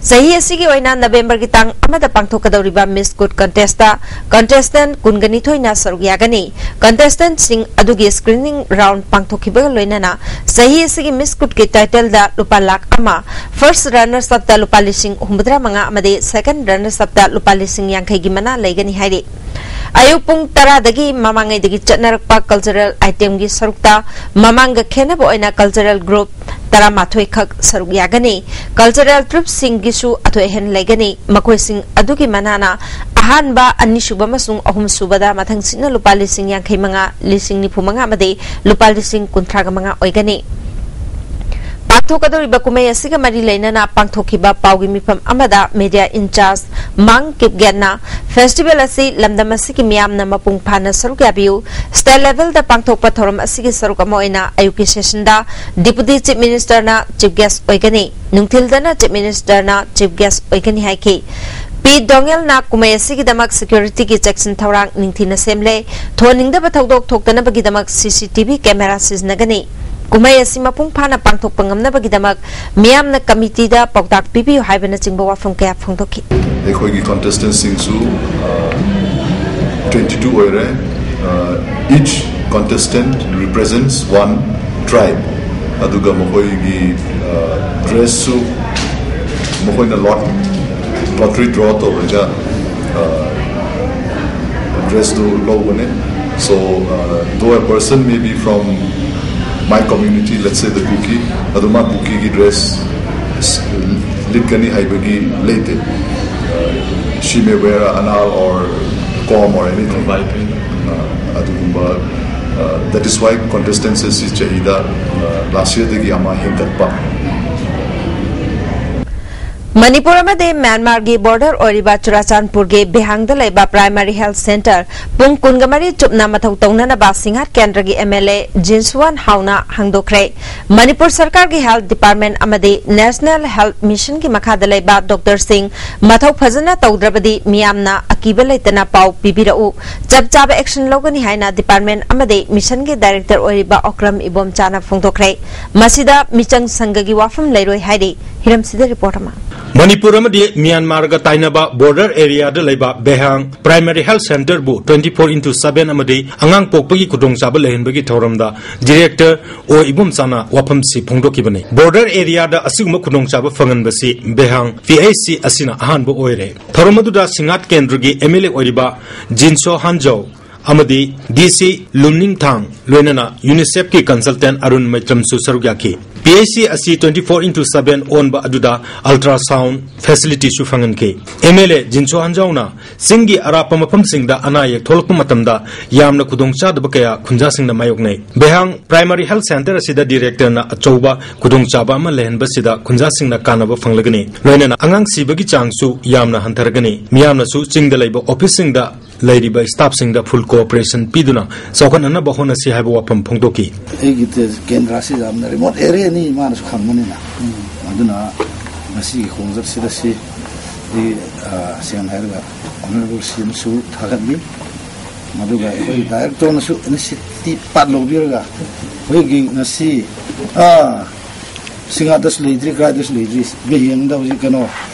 ꯆꯍꯤ ꯑꯁꯤꯒꯤ ꯑꯣꯏꯅ Novemberꯒꯤ ꯇꯥꯡ ꯑꯃꯗ ꯄꯥꯡꯊꯣꯛꯀꯗꯧꯔꯤꯕ Miss Kut contestꯇ contestant ꯀꯨꯟꯒ ꯅꯤꯊꯣꯏꯅ ꯁꯔꯨꯛ ꯌꯥꯒꯅꯤ꯫ Contestantꯁꯤꯡ ꯑꯗꯨꯒꯤ screening round ꯄꯥꯡꯊꯣꯛꯈꯤꯕꯒ ꯂꯣꯏꯅꯅ ꯆꯍꯤ ꯑꯁꯤꯒꯤ Miss Kutꯀꯤ titleꯗ ꯂꯨꯄꯥ ꯂꯥꯈ ꯑꯃ, first runners upꯇ ꯂꯨꯄꯥ ꯂꯤꯁꯤꯡ ꯍꯨꯝꯐꯨꯇꯔꯥ ꯃꯉꯥ ꯑꯃꯗꯤ second runners upꯇ ꯂꯨꯄꯥ ꯂꯤꯁꯤꯡ ꯌꯥꯡꯈꯩꯒꯤ ꯃꯅꯥ ꯂꯩꯒꯅꯤ ꯍꯥꯏꯔꯤ꯫ ꯑꯌꯨꯛ ꯄꯨꯡ ꯇꯔꯥꯗꯒꯤ ꯃꯃꯥꯡꯉꯩꯗꯒꯤ ꯆꯠꯅꯔꯛꯄ cultural itemꯒꯤ ꯁꯔꯨꯛꯇ ꯃꯃꯥꯡꯒ ꯈꯦꯟꯅꯕ ꯑꯣꯏꯅ cultural group ꯇꯔꯥꯃꯥꯊꯣꯏ ꯈꯛ ꯁꯔꯨꯛ ꯌꯥꯒꯅꯤ꯫ Cultural troupeꯁꯤꯡꯒꯤꯁꯨ ꯑꯊꯣꯏ ꯑꯍꯦꯟ ꯂꯩꯒꯅꯤ꯫ ꯃꯈꯣꯏꯁꯤꯡ ꯑꯗꯨꯒꯤ ꯃꯅꯥꯅ ꯑꯍꯥꯟꯕ, ꯑꯅꯤꯁꯨꯕ ꯑꯃꯁꯨꯡ ꯑꯍꯨꯝꯁꯨꯕꯗ ꯃꯊꯪꯁꯤꯠꯅ ꯂꯨꯄꯥ ꯂꯤꯁꯤꯡ ꯌꯥꯡꯈꯩ ꯃꯉꯥ, ꯂꯤꯁꯤꯡ ꯅꯤꯐꯨ ꯃꯉꯥ ꯑꯃꯗꯤ ꯂꯨꯄꯥ ꯂꯤꯁꯤꯡ ꯀꯨꯟꯊ꯭ꯔꯥ ꯃꯉꯥ ꯑꯣꯏꯒꯅꯤ꯫ ꯄꯥꯡꯊꯣꯛꯀꯗꯧꯔꯤꯕ ꯀꯨꯝꯍꯩ ꯑꯁꯤꯒ ꯃꯔꯤ ꯂꯩꯅꯅ ꯄꯥꯡꯊꯣꯛꯈꯤꯕ ꯄꯥꯎꯒꯤ ꯃꯤꯐꯝ ꯑꯃꯗ media in charge ꯃꯥꯡ ꯀꯤꯞꯒꯦꯠꯅ festival ꯑꯁꯤ ꯂꯝꯗꯝ ꯑꯁꯤꯒꯤ ꯃꯤꯌꯥꯝꯅ ꯃꯄꯨꯡ ꯐꯥꯅ ꯁꯔꯨꯛ ꯌꯥꯕꯤꯌꯨ, state levelꯗ ꯄꯥꯡꯊꯣꯛꯄ ꯊꯧꯔꯝ ꯑꯁꯤꯒꯤ ꯁꯔꯨꯛ ꯑꯃ ꯑꯣꯏꯅ ꯑꯌꯨꯛꯀꯤ sessionꯗ Deputy Chief Ministerꯅ chief guest ꯑꯣꯏꯒꯅꯤ, ꯅꯨꯡꯊꯤꯜꯗꯅ Chief Ministerꯅ chief guest ꯑꯣꯏꯒꯅꯤ ꯍꯥꯏꯈꯤ꯫ ꯄꯤ ꯗꯣꯉꯦꯜꯅ ꯀꯨꯝꯍꯩ ꯑꯁꯤꯒꯤꯗꯃꯛ securityꯒꯤ ꯆꯦꯛꯁꯤꯟ ꯊꯧꯔꯥꯡ ꯅꯤꯡꯊꯤꯅ ꯁꯦꯝꯂꯦ, ꯊꯣꯟꯅꯤꯡꯗꯕ ꯊꯧꯗꯣꯛ ꯊꯣꯛꯇꯅꯕꯒꯤꯗꯃꯛ CCTV camera ꯁꯤꯖꯤꯟꯅꯒꯅꯤ꯫ ꯀꯨꯝꯍꯩ ꯑꯁꯤ ꯃꯄꯨꯡ ꯐꯥꯅ ꯄꯥꯡꯊꯣꯛꯄ ꯉꯝꯅꯕꯒꯤꯗꯃꯛ ꯃꯤꯌꯥꯝꯅ committeeꯗ ꯄꯥꯎꯇꯥꯛ ꯄꯤꯕꯤꯌꯨ ꯍꯥꯏꯕꯅꯆꯤꯡꯕ ꯋꯥꯐꯝ ꯀꯌꯥ ꯐꯣꯡꯗꯣꯛꯈꯤ꯫ ꯑꯩꯈꯣꯏꯒꯤ contestantꯁꯤꯡꯁꯨ, ꯑ, twenty two ꯑꯣꯏꯔꯦ꯫ ꯑ, each contestant represents one tribe꯫ ꯑꯗꯨꯒ ꯃꯈꯣꯏꯒꯤ, ꯑ, dressꯁꯨ ꯃꯈꯣꯏꯅ lot, lottery draw ꯇꯧꯔꯒ, ꯑ, dressꯇꯨ ꯂꯧꯕꯅꯦ꯫ So, uh, though a person may be from my community, let's say the Kuki, ꯑꯗꯨ ꯃꯥ ꯀꯨꯀꯤꯒꯤ dress ꯂꯤꯠꯀꯅꯤ ꯍꯥꯏꯕꯒꯤ ꯂꯩꯇꯦ꯫ Uh, she may wear an anal or com or anything. Uh, ꯑꯗꯨꯒꯨꯝꯕ, uh, that is why contestants ꯑꯁꯤ ꯆꯍꯤꯗ, uh, last yearꯗꯒꯤ ꯑꯃ ꯍꯦꯟꯒꯠꯄ꯫ ꯃꯅꯤꯄꯨꯔ ꯑꯃꯗꯤ ꯃ꯭ꯌꯥꯟꯃꯥꯔꯒꯤ border ꯑꯣꯏꯔꯤꯕ ꯆꯨꯔꯥꯆꯥꯟꯄꯨꯔꯒꯤ ꯕꯤꯍꯥꯡꯗ ꯂꯩꯕ primary health centre ꯄꯨꯡ ꯀꯨꯟꯒ ꯃꯔꯤ ꯆꯨꯞꯅ ꯃꯊꯧ ꯇꯧꯅꯅꯕ ꯁꯤꯡꯍꯥꯠ ꯀꯦꯟꯗ꯭ꯔꯒꯤ MLA ꯖꯤꯟꯁꯨꯋꯥꯟ ꯍꯥꯎꯅ ꯍꯥꯡꯗꯣꯛꯈ꯭ꯔꯦ꯫ ꯃꯅꯤꯄꯨꯔ ꯁꯔꯀꯥꯔꯒꯤ health department ꯑꯃꯗꯤ National Health Missionꯒꯤ ꯃꯈꯥꯗ ꯂꯩꯕ doctorꯁꯤꯡ ꯃꯊꯧ ꯐꯖꯅ ꯇꯧꯗ꯭ꯔꯕꯗꯤ ꯃꯤꯌꯥꯝꯅ ꯑꯀꯤꯕ ꯂꯩꯇꯅ ꯄꯥꯎ ꯄꯤꯕꯤꯔꯛꯎ꯫ ꯆꯞ ꯆꯥꯕ action ꯂꯧꯒꯅꯤ ꯍꯥꯏꯅ department ꯑꯃꯗꯤ missionꯒꯤ director ꯑꯣꯏꯔꯤꯕ ꯑꯣꯀ꯭ꯔꯝ ꯏꯕꯣꯝꯆꯥꯅ ꯐꯣꯡꯗꯣꯛꯈ꯭ꯔꯦ꯫ ꯃꯁꯤꯗ ꯃꯤꯆꯪ ꯁꯪꯒꯒꯤ ꯋꯥꯐꯝ ꯂꯩꯔꯣꯏ ꯍꯥꯏꯔꯤ꯫ ꯍꯤꯔꯝꯁꯤꯗ report ꯑꯃ꯫ ꯃꯅꯤꯄꯨꯔ ꯑꯃꯗꯤ ꯃ꯭ꯌꯥꯟꯃꯥꯔꯒ ꯇꯥꯏꯅꯕ border areaꯗ ꯂꯩꯕ ꯕꯦꯍꯥꯡ primary health centreꯕꯨ twenty four into seven ꯑꯃꯗꯤ ꯑꯉꯥꯡ ꯄꯣꯛꯄꯒꯤ ꯈꯨꯗꯣꯡꯆꯥꯕ ꯂꯩꯍꯟꯕꯒꯤ ꯊꯧꯔꯝꯗ director ꯑꯣ ꯏꯕꯣꯝꯆꯥꯅ ꯋꯥꯐꯝꯁꯤ ꯐꯣꯡꯗꯣꯛꯈꯤꯕꯅꯤ꯫ Border areaꯗ ꯑꯁꯤꯒꯨꯝꯕ ꯈꯨꯗꯣꯡꯆꯥꯕ ꯐꯪꯍꯟꯕꯁꯤ ꯕꯦꯍꯥꯡ PHC ꯑꯁꯤꯅ ꯑꯍꯥꯟꯕ ꯑꯣꯏꯔꯦ꯫ ꯊꯧꯔꯝ ꯑꯗꯨꯗ ꯁꯤꯡꯍꯥꯠ ꯀꯦꯟꯗ꯭ꯔꯒꯤ MLA ꯑꯣꯏꯔꯤꯕ ꯖꯤꯟꯁꯣ ꯍꯥꯟꯖꯧ, ꯑꯃꯗꯤ ꯗꯤ ꯁꯤ ꯂꯨꯝꯅꯤꯡꯊꯥꯡ, ꯂꯣꯏꯅꯅ UNICEFꯀꯤ consultant ꯑꯔꯨꯟ ꯃꯩꯇ꯭ꯔꯝꯁꯨ ꯁꯔꯨꯛ ꯌꯥꯈꯤ꯫ ꯄꯤ ꯑꯩꯆ ꯁꯤ ꯑꯁꯤ twenty four into seven ꯑꯣꯟꯕ ꯑꯗꯨꯗ ultrasound facilityꯁꯨ ꯐꯪꯍꯟꯈꯤ꯫ ꯑꯦꯝ ꯑꯦꯜ ꯑꯦ ꯖꯤꯟꯁꯣ ꯍꯟꯖꯥꯎꯅ ꯆꯤꯡꯒꯤ ꯑꯔꯥꯞꯄ ꯃꯐꯝꯁꯤꯡꯗ ꯑꯅꯥ ꯑꯌꯦꯛ ꯊꯣꯛꯂꯛꯄ ꯃꯇꯝꯗ ꯌꯥꯝꯅ ꯈꯨꯗꯣꯡꯆꯥꯗꯕ ꯀꯌꯥ ꯈꯨꯟꯖꯥꯁꯤꯡꯅ ꯃꯥꯌꯣꯛꯅꯩ꯫ ꯕꯦꯍꯥꯡ Primary Health Centre ꯑꯁꯤꯗ directorꯅ ꯑꯆꯧꯕ ꯈꯨꯗꯣꯡꯆꯥꯕ ꯑꯃ ꯂꯩꯍꯟꯕꯁꯤꯗ ꯈꯨꯟꯖꯥꯁꯤꯡꯅ ꯀꯥꯟꯅꯕ ꯐꯪꯂꯒꯅꯤ꯫ ꯂꯣꯏꯅꯅ ꯑꯉꯥꯡ ꯁꯤꯕꯒꯤ ꯆꯥꯡꯁꯨ ꯌꯥꯝꯅ ꯍꯟꯊꯔꯒꯅꯤ꯫ ꯃꯤꯌꯥꯝꯅꯁꯨ ꯆꯤꯡꯗ ꯂꯩꯕ officeꯁꯤꯡꯗ ꯂꯩꯔꯤꯕ staffꯁꯤꯡꯗ full cooperation ꯄꯤꯗꯨꯅ ꯆꯥꯎꯈꯠꯅꯅꯕ ꯍꯣꯠꯅꯁꯤ ꯍꯥꯏꯕ ꯋꯥꯐꯝ ꯐꯣꯡꯗꯣꯛꯈꯤ꯫ ꯑꯩꯒꯤ ꯇꯦ-, ꯀꯦꯟꯗ꯭ꯔꯁꯤ ꯌꯥꯝꯅ remote areaꯅꯤ, ꯃꯥꯅꯁꯨ ꯈꯪꯕꯅꯤꯅ꯫ ꯑꯗꯨꯅ ꯉꯁꯤꯒꯤ ꯈꯣꯡꯆꯠꯁꯤꯗ ꯁꯤ ꯑꯩ, ꯑ, ꯁꯦꯡꯅ ꯍꯥꯏꯔꯒ Honourable CMꯁꯨ ꯊꯥꯒꯠꯂꯤ꯫ ꯃꯗꯨꯒ ꯑꯩꯈꯣꯏꯒꯤ directorꯅꯁꯨ initiative part ꯂꯧꯕꯤꯔꯒ ꯑꯩꯈꯣꯏꯒꯤ ꯉꯁꯤ, ꯑ, ꯁꯤꯡꯍꯥꯗꯁꯨ ꯂꯩꯇ꯭ꯔꯤ, ꯀꯗꯥꯏꯗꯁꯨ ꯂꯩꯇ꯭ꯔꯤ, ꯃꯤ ꯌꯦꯡꯕꯗ ꯍꯧꯖꯤꯛ ꯀꯩꯅꯣ,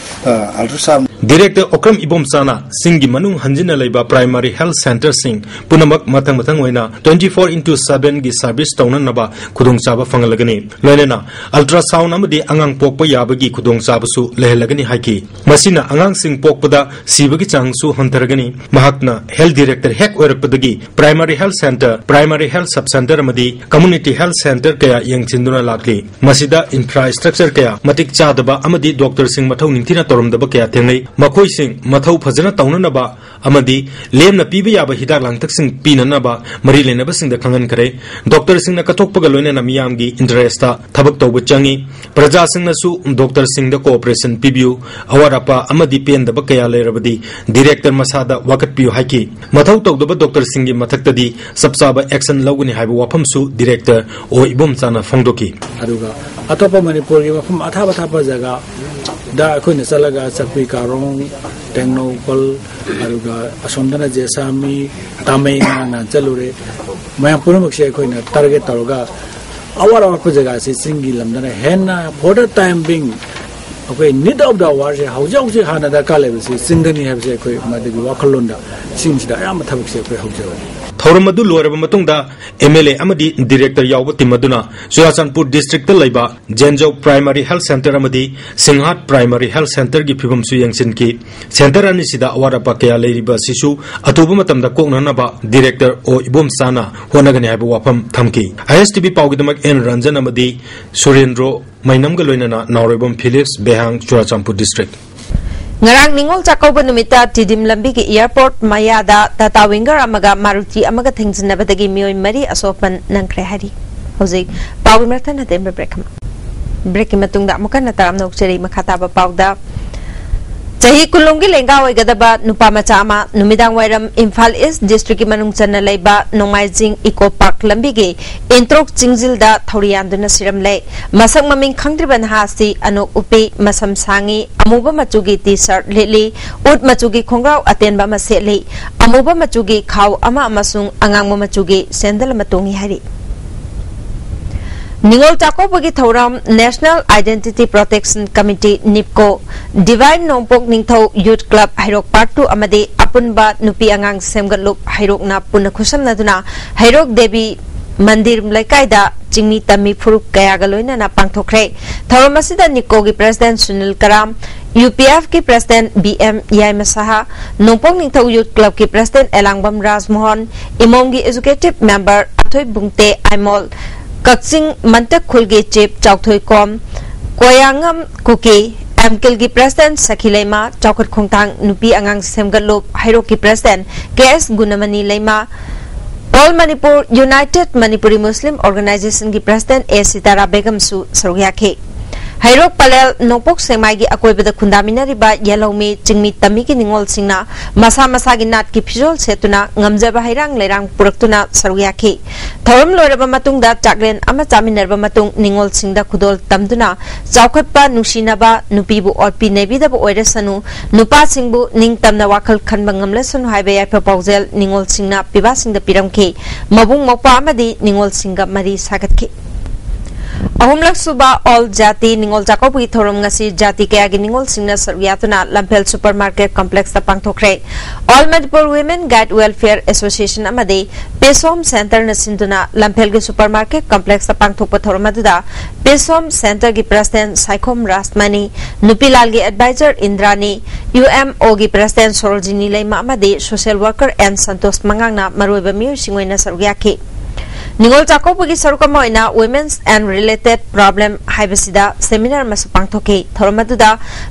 ꯑ, ultrasound꯫ Director ꯑꯣꯀ꯭ꯔꯝ ꯏꯕꯣꯝꯆꯥꯅ ꯆꯤꯡꯒꯤ ꯃꯅꯨꯡ ꯍꯟꯖꯤꯟꯅ ꯂꯩꯕ primary health centreꯁꯤꯡ ꯄꯨꯝꯅꯃꯛ ꯃꯊꯪ ꯃꯊꯪ ꯑꯣꯏꯅ twenty four into sevenꯒꯤ service ꯇꯧꯅꯅꯕ ꯈꯨꯗꯣꯡꯆꯥꯕ ꯐꯪꯍꯜꯂꯒꯅꯤ꯫ ꯂꯣꯏꯅꯅ ultrasound ꯑꯃꯗꯤ ꯑꯉꯥꯡ ꯄꯣꯛꯄ ꯌꯥꯕꯒꯤ ꯈꯨꯗꯣꯡꯆꯥꯕꯁꯨ ꯂꯩꯍꯜꯂꯒꯅꯤ ꯍꯥꯏꯈꯤ꯫ ꯃꯁꯤꯅ ꯑꯉꯥꯡꯁꯤꯡ ꯄꯣꯛꯄꯗ ꯁꯤꯕꯒꯤ ꯆꯥꯡꯁꯨ ꯍꯟꯊꯔꯒꯅꯤ꯫ ꯃꯍꯥꯛꯅ health director ꯍꯦꯛ ꯑꯣꯏꯔꯛꯄꯗꯒꯤ primary health centre, primary health sub centre ꯑꯃꯗꯤ community health centre ꯀꯌꯥ ꯌꯦꯡꯁꯤꯟꯗꯨꯅ ꯂꯥꯛꯂꯤ꯫ ꯃꯁꯤꯗ infrastructure ꯀꯌꯥ ꯃꯇꯤꯛ ꯆꯥꯗꯕ ꯑꯃꯗꯤ doctorꯁꯤꯡ ꯃꯊꯧ ꯅꯤꯡꯊꯤꯅ ꯇꯧꯔꯝꯗꯕ ꯀꯌꯥ ꯊꯦꯡꯅꯩ꯫ ꯃꯈꯣꯏꯁꯤꯡ ꯃꯊꯧ ꯐꯖꯅ ꯇꯧꯅꯅꯕ ꯑꯃꯗꯤ ꯂꯦꯝꯅ ꯄꯤꯕ ꯌꯥꯕ ꯍꯤꯗꯥꯛ ꯂꯥꯡꯊꯛꯁꯤꯡ ꯄꯤꯅꯅꯕ ꯃꯔꯤ ꯂꯩꯅꯕꯁꯤꯡꯗ ꯈꯪꯍꯟꯈ꯭ꯔꯦ꯫ Doctorꯁꯤꯡꯅ ꯀꯠꯊꯣꯛꯄꯒ ꯂꯣꯏꯅꯅ ꯃꯤꯌꯥꯝꯒꯤ interestꯇ ꯊꯕꯛ ꯇꯧꯕ ꯆꯪꯏ꯫ ꯄ꯭ꯔꯖꯥꯁꯤꯡꯅꯁꯨ doctorꯁꯤꯡꯗ cooperation ꯄꯤꯕꯤꯌꯨ꯫ ꯑꯋꯥꯠ ꯑꯄꯥ ꯑꯃꯗꯤ ꯄꯦꯟꯗꯕ ꯀꯌꯥ ꯂꯩꯔꯕꯗꯤ director ꯃꯁꯥꯗ ꯋꯥꯀꯠꯄꯤꯌꯨ ꯍꯥꯏꯈꯤ꯫ ꯃꯊꯧ ꯇꯧꯗꯕ doctorꯁꯤꯡꯒꯤ ꯃꯊꯛꯇꯗꯤ ꯆꯞ ꯆꯥꯕ action ꯂꯧꯒꯅꯤ ꯍꯥꯏꯕ ꯋꯥꯐꯝꯁꯨ director ꯑꯣ ꯏꯕꯣꯝꯆꯥꯅ ꯐꯣꯡꯗꯣꯛꯈꯤ꯫ ꯑꯗꯨꯒ ꯑꯇꯣꯞꯄ ꯃꯅꯤꯄꯨꯔꯒꯤ ꯃꯐꯝ ꯑꯊꯥꯞ ꯑꯊꯥꯞꯄ ꯖꯒꯥꯗ ꯑꯩꯈꯣꯏꯅ ꯆꯠꯂꯒ ꯆꯛꯄꯤ ꯀꯥꯔꯣꯡ, ꯇꯦꯡꯅꯧꯄꯜ, ꯑꯗꯨꯒ ꯑꯁꯣꯝꯗꯅ ꯖꯦꯁꯥꯃꯤ, ꯇꯥꯃꯩ ꯉꯔꯥꯡ ꯅꯍꯥꯟ ꯆꯠꯂꯨꯔꯦ꯫ ꯃꯌꯥꯝ ꯄꯨꯝꯅꯃꯛꯁꯦ ꯑꯩꯈꯣꯏꯅ target ꯇꯧꯔꯒ ꯑꯋꯥꯠ ꯑꯋꯥꯠꯄ ꯖꯒꯥꯁꯤ ꯆꯤꯡꯒꯤ ꯂꯝꯗꯅ ꯍꯦꯟꯅ for the time being ꯑꯩꯈꯣꯏ need of the hourꯁꯦ ꯍꯧꯖꯤꯛ ꯍꯧꯖꯤꯛ ꯍꯥꯟꯅ ꯗꯔꯀꯥꯔ ꯂꯩꯕꯁꯤ ꯆꯤꯡꯗꯅꯤ ꯍꯥꯏꯕꯁꯦ ꯑꯩꯈꯣꯏ ꯃꯗꯨꯒꯤ ꯋꯥꯈꯜꯂꯣꯟꯗ ꯆꯤꯡꯁꯤꯗ ꯑꯌꯥꯝꯕ ꯊꯕꯛꯁꯦ ꯑꯩꯈꯣꯏ ꯍꯧꯖꯔꯅꯤ꯫ ꯊꯧꯔꯝ ꯑꯗꯨ ꯂꯣꯏꯔꯕ ꯃꯇꯨꯡꯗ ꯑꯦꯝ ꯑꯦꯜ ꯑꯦ ꯑꯃꯗꯤ ꯗꯤꯔꯦꯛꯇꯔ ꯌꯥꯎꯕ ꯇꯤꯝ ꯑꯗꯨꯅ ꯆꯨꯔꯥꯆꯥꯟꯄꯨꯔ ꯗꯤꯁꯇ꯭ꯔꯤꯛꯇ ꯂꯩꯕ ꯖꯦꯟꯖꯧ ꯄ꯭ꯔꯥꯏꯃꯥꯔꯤ ꯍꯦꯜꯊ ꯁꯦꯟꯇꯔ ꯑꯃꯗꯤ ꯁꯤꯡꯍꯥꯠ ꯄ꯭ꯔꯥꯏꯃꯥꯔꯤ ꯍꯦꯜꯊ ꯁꯦꯟꯇꯔꯒꯤ ꯐꯤꯕꯝꯁꯨ ꯌꯦꯡꯁꯤꯟꯈꯤ꯫ ꯁꯦꯟꯇꯔ ꯑꯅꯤꯁꯤꯗ ꯑꯋꯥꯠ ꯑꯄꯥ ꯀꯌꯥ ꯂꯩꯔꯤꯕ ꯑꯁꯤꯁꯨ ꯑꯊꯨꯕ ꯃꯇꯝꯗ ꯀꯣꯛꯅꯅꯕ ꯗꯤꯔꯦꯛꯇꯔ ꯑꯣ ꯏꯕꯣꯝꯆꯥꯅ ꯍꯣꯠꯅꯒꯅꯤ ꯍꯥꯏꯕ ꯋꯥꯐꯝ ꯊꯝꯈꯤ꯫ ꯑꯥꯏ ꯑꯦꯁ ꯇꯤ ꯚꯤ ꯄꯥꯎꯒꯤꯗꯃꯛ ꯑꯦꯟ ꯔꯟꯖꯟ ꯑꯃꯗꯤ ꯁꯨꯔꯦꯟꯗ꯭ꯔꯣ ꯃꯩꯅꯝꯒ ꯂꯣꯏꯅꯅ ꯅꯥꯎꯔꯦꯝꯕꯝ ꯐꯤꯂꯤꯞꯁ, ꯕꯦꯍꯥꯡ, ꯆꯨꯔꯥꯆꯥꯟꯄꯨꯔ ꯗꯤꯁꯇ꯭ꯔꯤꯛ꯫ ꯉꯔꯥꯡ ꯅꯤꯉꯣꯜ ꯆꯥꯛꯀꯧꯕ ꯅꯨꯃꯤꯠꯇ ꯇꯤꯗꯤꯝ ꯂꯝꯕꯤꯒꯤ ꯑꯦꯌꯔꯄꯣꯔꯠ ꯃꯌꯥꯗ ꯇꯥꯇꯥ ꯋꯤꯡꯒꯔ ꯑꯃꯒ ꯃꯥꯔꯨꯇꯤ ꯑꯃꯒ ꯊꯦꯡꯖꯤꯟꯅꯕꯗꯒꯤ ꯃꯤꯑꯣꯏ ꯃꯔꯤ ꯑꯁꯣꯛ ꯑꯄꯟ ꯅꯪꯈ꯭ꯔꯦ ꯍꯥꯏꯔꯤ꯫ ꯍꯧꯖꯤꯛ ꯄꯥꯎꯒꯤ ꯃꯔꯛ ꯊꯠꯅ ꯇꯦꯟꯕ ꯕ꯭ꯔꯦꯛ ꯑꯃ꯫ ꯕ꯭ꯔꯦꯛꯀꯤ ꯃꯇꯨꯡꯗ ꯑꯃꯨꯛ ꯍꯟꯅ ꯇꯔꯥꯝꯅ ꯑꯣꯛꯆꯔꯤ꯫ ꯃꯈꯥ ꯇꯥꯕ ꯄꯥꯎꯗ, ꯆꯍꯤ ꯀꯨꯟꯂꯣꯝꯒꯤ ꯂꯦꯡꯒꯥ ꯑꯣꯏꯒꯗꯕ ꯅꯨꯄꯥ ꯃꯆꯥ ꯑꯃ ꯅꯨꯃꯤꯗꯥꯡ ꯋꯥꯏꯔꯝ ꯏꯝꯐꯥꯜ ꯏꯁ ꯗꯤꯁꯇ꯭ꯔꯤꯛꯀꯤ ꯃꯅꯨꯡ ꯆꯟꯅ ꯂꯩꯕ ꯅꯣꯡꯃꯥꯏꯖꯤꯡ ꯏꯀꯣ ꯄꯥꯔꯛ ꯂꯝꯕꯤꯒꯤ ꯏꯟꯇ꯭ꯔꯣꯛ ꯆꯤꯡꯖꯤꯜꯗ ꯊꯧꯔꯤ ꯌꯥꯟꯗꯨꯅ ꯁꯤꯔꯝꯂꯦ꯫ ꯃꯁꯛ ꯃꯃꯤꯡ ꯈꯪꯗ꯭ꯔꯤꯕ ꯅꯍꯥ ꯑꯁꯤ ꯑꯅꯣꯛ ꯎꯞꯄꯤ, ꯃꯁꯝ ꯁꯥꯡꯉꯤ, ꯑꯃꯨꯕ ꯃꯆꯨꯒꯤ ꯇꯤ ꯁꯔꯠ ꯂꯤꯠꯂꯤ, ꯎꯠ ꯃꯆꯨꯒꯤ ꯈꯣꯡꯒ꯭ꯔꯥꯎ ꯑꯇꯦꯟꯕ ꯑꯃ ꯁꯦꯠꯂꯤ, ꯑꯃꯨꯕ ꯃꯆꯨꯒꯤ ꯈꯥꯎ ꯑꯃ ꯑꯃꯁꯨꯡ ꯑꯉꯥꯡꯕ ꯃꯆꯨꯒꯤ ꯁꯦꯟꯗꯜ ꯑꯃ ꯇꯣꯡꯏ ꯍꯥꯏꯔꯤ꯫ ꯅꯤꯉꯣꯜ ꯆꯥꯛꯀꯧꯕꯒꯤ ꯊꯧꯔꯝ National Identity Protection Committee, NIPCO, divine Nongpok Ningthou youth club Heirok part two ꯑꯃꯗꯤ ꯑꯄꯨꯟꯕ ꯅꯨꯄꯤ ꯑꯉꯥꯡ ꯁꯦꯝꯒꯠꯂꯨꯞ ꯍꯩꯔꯣꯛꯅ ꯄꯨꯟꯅ ꯈꯨꯠꯁꯝꯅꯗꯨꯅ ꯍꯩꯔꯣꯛ ꯗꯦꯕꯤ ꯃꯟꯗꯤꯔ ꯂꯩꯀꯥꯏꯗ ꯆꯤꯡꯃꯤ ꯇꯝꯃꯤ ꯐꯨꯔꯨꯞ ꯀꯌꯥꯒ ꯂꯣꯏꯅꯅ ꯄꯥꯡꯊꯣꯛꯈ꯭ꯔꯦ꯫ ꯊꯧꯔꯝ ꯑꯁꯤꯗ ꯅꯤꯞꯀꯣꯒꯤ ꯄ꯭ꯔꯦꯁꯤꯗꯦꯟꯠ ꯁꯨꯅꯤꯜ ꯀꯔꯥꯝ, ꯌꯨ ꯄꯤ ꯑꯦꯐꯀꯤ ꯄ꯭ꯔꯦꯁꯤꯗꯦꯟꯠ ꯕꯤ ꯑꯦꯝ ꯌꯥꯏꯃ ꯁꯍꯥ, ꯅꯣꯡꯄꯣꯛ ꯅꯤꯡꯊꯧ ꯌꯨꯠ ꯀ꯭ꯂꯕꯀꯤ ꯄ꯭ꯔꯦꯁꯤꯗꯦꯟꯠ ꯑꯦꯂꯥꯡꯕꯝ ꯔꯥꯖꯃꯣꯍꯟ, ꯏꯃꯣꯝꯒꯤ ꯑꯦꯛꯖꯤꯀ꯭ꯌꯨꯇꯤꯚ ꯃꯦꯝꯕꯔ ꯑꯊꯣꯏ ꯕꯨꯡꯇꯦ ꯑꯥꯏꯃꯣꯜ, ꯀꯛꯆꯤꯡ ꯃꯟꯇꯛ ꯈꯨꯜꯒꯤ ꯆꯤꯐ ꯆꯥꯎꯊꯣꯏ ꯀꯣꯝ, ꯀꯣꯌꯥꯉꯝ ꯀꯨꯀꯤ, ꯑꯦꯝꯀꯤꯜꯒꯤ ꯄ꯭ꯔꯦꯁꯤꯗꯦꯟꯠ ꯁꯈꯤ ꯂꯩꯃ, ꯆꯥꯎꯈꯠ ꯈꯣꯡꯊꯥꯡ ꯅꯨꯄꯤ ꯑꯉꯥꯡ ꯁꯦꯝꯒꯠꯂꯨꯞ ꯍꯩꯔꯣꯛꯀꯤ ꯄ꯭ꯔꯦꯁꯤꯗꯦꯟꯠ ꯀꯦ ꯑꯦꯁ ꯒꯨꯅꯃꯅꯤ ꯂꯩꯃ, All Manipur United Manipuri Muslim Organization ꯒꯤ ꯄ꯭ꯔꯦꯁꯤꯗꯦꯟꯠ ꯑꯦ ꯁꯤꯇꯥꯔꯥ ꯕꯦꯒꯝꯁꯨ ꯁꯔꯨꯛ ꯌꯥꯈꯤ꯫ ꯍꯩꯔꯣꯛ ꯄꯂꯦꯜ ꯅꯣꯡꯄꯣꯛ ꯁꯦꯛꯃꯥꯏꯒꯤ ꯑꯀꯣꯏꯕꯗ ꯈꯨꯟꯗꯥꯃꯤꯟꯅꯔꯤꯕ ꯌꯦꯜꯍꯧꯃꯤ ꯆꯤꯡꯃꯤ ꯇꯝꯃꯤꯒꯤ ꯅꯤꯉꯣꯜꯁꯤꯡꯅ ꯃꯁꯥ ꯃꯁꯥꯒꯤ ꯅꯥꯠꯀꯤ ꯐꯤꯖꯣꯜ ꯁꯦꯠꯇꯨꯅ ꯉꯝꯖꯕ ꯍꯩꯔꯥꯡ ꯂꯩꯔꯥꯡ ꯄꯨꯔꯛꯇꯨꯅ ꯁꯔꯨꯛ ꯌꯥꯈꯤ꯫ ꯊꯧꯔꯝ ꯂꯣꯏꯔꯕ ꯃꯇꯨꯡꯗ ꯆꯥꯛꯂꯦꯟ ꯑꯃ ꯆꯥꯃꯤꯟꯅꯔꯕ ꯃꯇꯨꯡ ꯅꯤꯉꯣꯜꯁꯤꯡꯗ ꯈꯨꯗꯣꯜ ꯇꯝꯗꯨꯅ ꯆꯥꯎꯈꯠꯄ, ꯅꯨꯡꯁꯤꯅꯕ, ꯅꯨꯄꯤꯕꯨ ꯑꯣꯠꯄꯤ ꯅꯩꯕꯤꯗꯕ ꯑꯣꯏꯔꯁꯅꯨ, ꯅꯨꯄꯥꯁꯤꯡꯕꯨ ꯅꯤꯡꯇꯝꯅ ꯋꯥꯈꯜ ꯈꯟꯕ ꯉꯝꯂꯁꯅꯨ ꯍꯥꯏꯕ ꯌꯥꯏꯐ ꯄꯥꯎꯖꯦꯜ ꯅꯤꯉꯣꯜꯁꯤꯡꯅ ꯄꯤꯕꯥꯁꯤꯡꯗ ꯄꯤꯔꯝꯈꯤ꯫ ꯃꯕꯨꯡ ꯃꯧꯄ꯭ꯋꯥ ꯑꯃꯗꯤ ꯅꯤꯉꯣꯜꯁꯤꯡꯒ ꯃꯔꯤ ꯁꯥꯒꯠꯈꯤ꯫ ꯑꯍꯨꯝꯂꯛ ꯁꯨꯕ ꯑꯣꯜ ꯖꯥꯇꯤ ꯅꯤꯉꯣꯜ ꯆꯥꯛꯀꯧꯕꯒꯤ ꯊꯧꯔꯝ ꯉꯁꯤ ꯖꯥꯇꯤ ꯀꯌꯥꯒꯤ ꯅꯤꯉꯣꯜꯁꯤꯡꯅ ꯁꯔꯨꯛ ꯌꯥꯗꯨꯅ ꯂꯝꯐꯦꯜ ꯁꯨꯄꯔ ꯃꯥꯔꯀꯦꯠ ꯀꯝꯄ꯭ꯂꯦꯛꯁꯇ ꯄꯥꯡꯊꯣꯛꯈ꯭ꯔꯦ꯫ All Manipur women guide welfare association ꯑꯃꯗꯤ ꯄꯦꯁꯣꯝ ꯁꯦꯟꯇꯔꯅ ꯁꯤꯟꯗꯨꯅ ꯂꯝꯐꯦꯜꯒꯤ ꯁꯨꯄꯔ ꯃꯥꯔꯀꯦꯠ ꯀꯝꯄ꯭ꯂꯦꯛꯁꯇ ꯄꯥꯡꯊꯣꯛꯄ ꯊꯧꯔꯝ ꯑꯗꯨꯗ ꯄꯦꯁꯣꯝ ꯁꯦꯟꯇꯔꯒꯤ ꯄ꯭ꯔꯁꯤꯗꯦꯟꯠ ꯁꯥꯏꯈꯣꯝ ꯔꯥꯖꯃꯅꯤ, ꯅꯨꯄꯤꯂꯥꯜꯒꯤ ꯑꯦꯗꯚꯥꯏꯖꯔ ꯏꯟꯗ꯭ꯔꯥꯅꯤ, ꯌꯨ ꯑꯦꯝ ꯑꯣꯒꯤ ꯄ꯭ꯔꯁꯤꯗꯦꯟꯠ ꯁꯣꯔꯣꯖꯤꯅꯤ ꯂꯩꯃ ꯑꯃꯗꯤ ꯁꯣꯁꯤꯌꯦꯜ ꯋꯥꯔꯀꯔ ꯑꯦꯟ ꯁꯟꯇꯣꯁ ꯃꯉꯥꯡꯅ ꯃꯔꯨꯑꯣꯏꯕ ꯃꯤꯑꯣꯏꯁꯤꯡ ꯑꯣꯏꯅ ꯁꯔꯨꯛ ꯌꯥꯈꯤ꯫ ꯅꯤꯉꯣꯜ ꯆꯥꯛꯀꯧꯕꯒꯤ ꯁꯔꯨꯛ ꯑꯃ ꯑꯣꯏꯅ Women's and Related Problem ꯍꯥꯏꯕꯁꯤꯗ ꯁꯦꯃꯤꯅꯥꯔ ꯑꯃꯁꯨ ꯄꯥꯡꯊꯣꯛꯈꯤ꯫ ꯊꯧꯔꯝ ꯑꯗꯨꯗ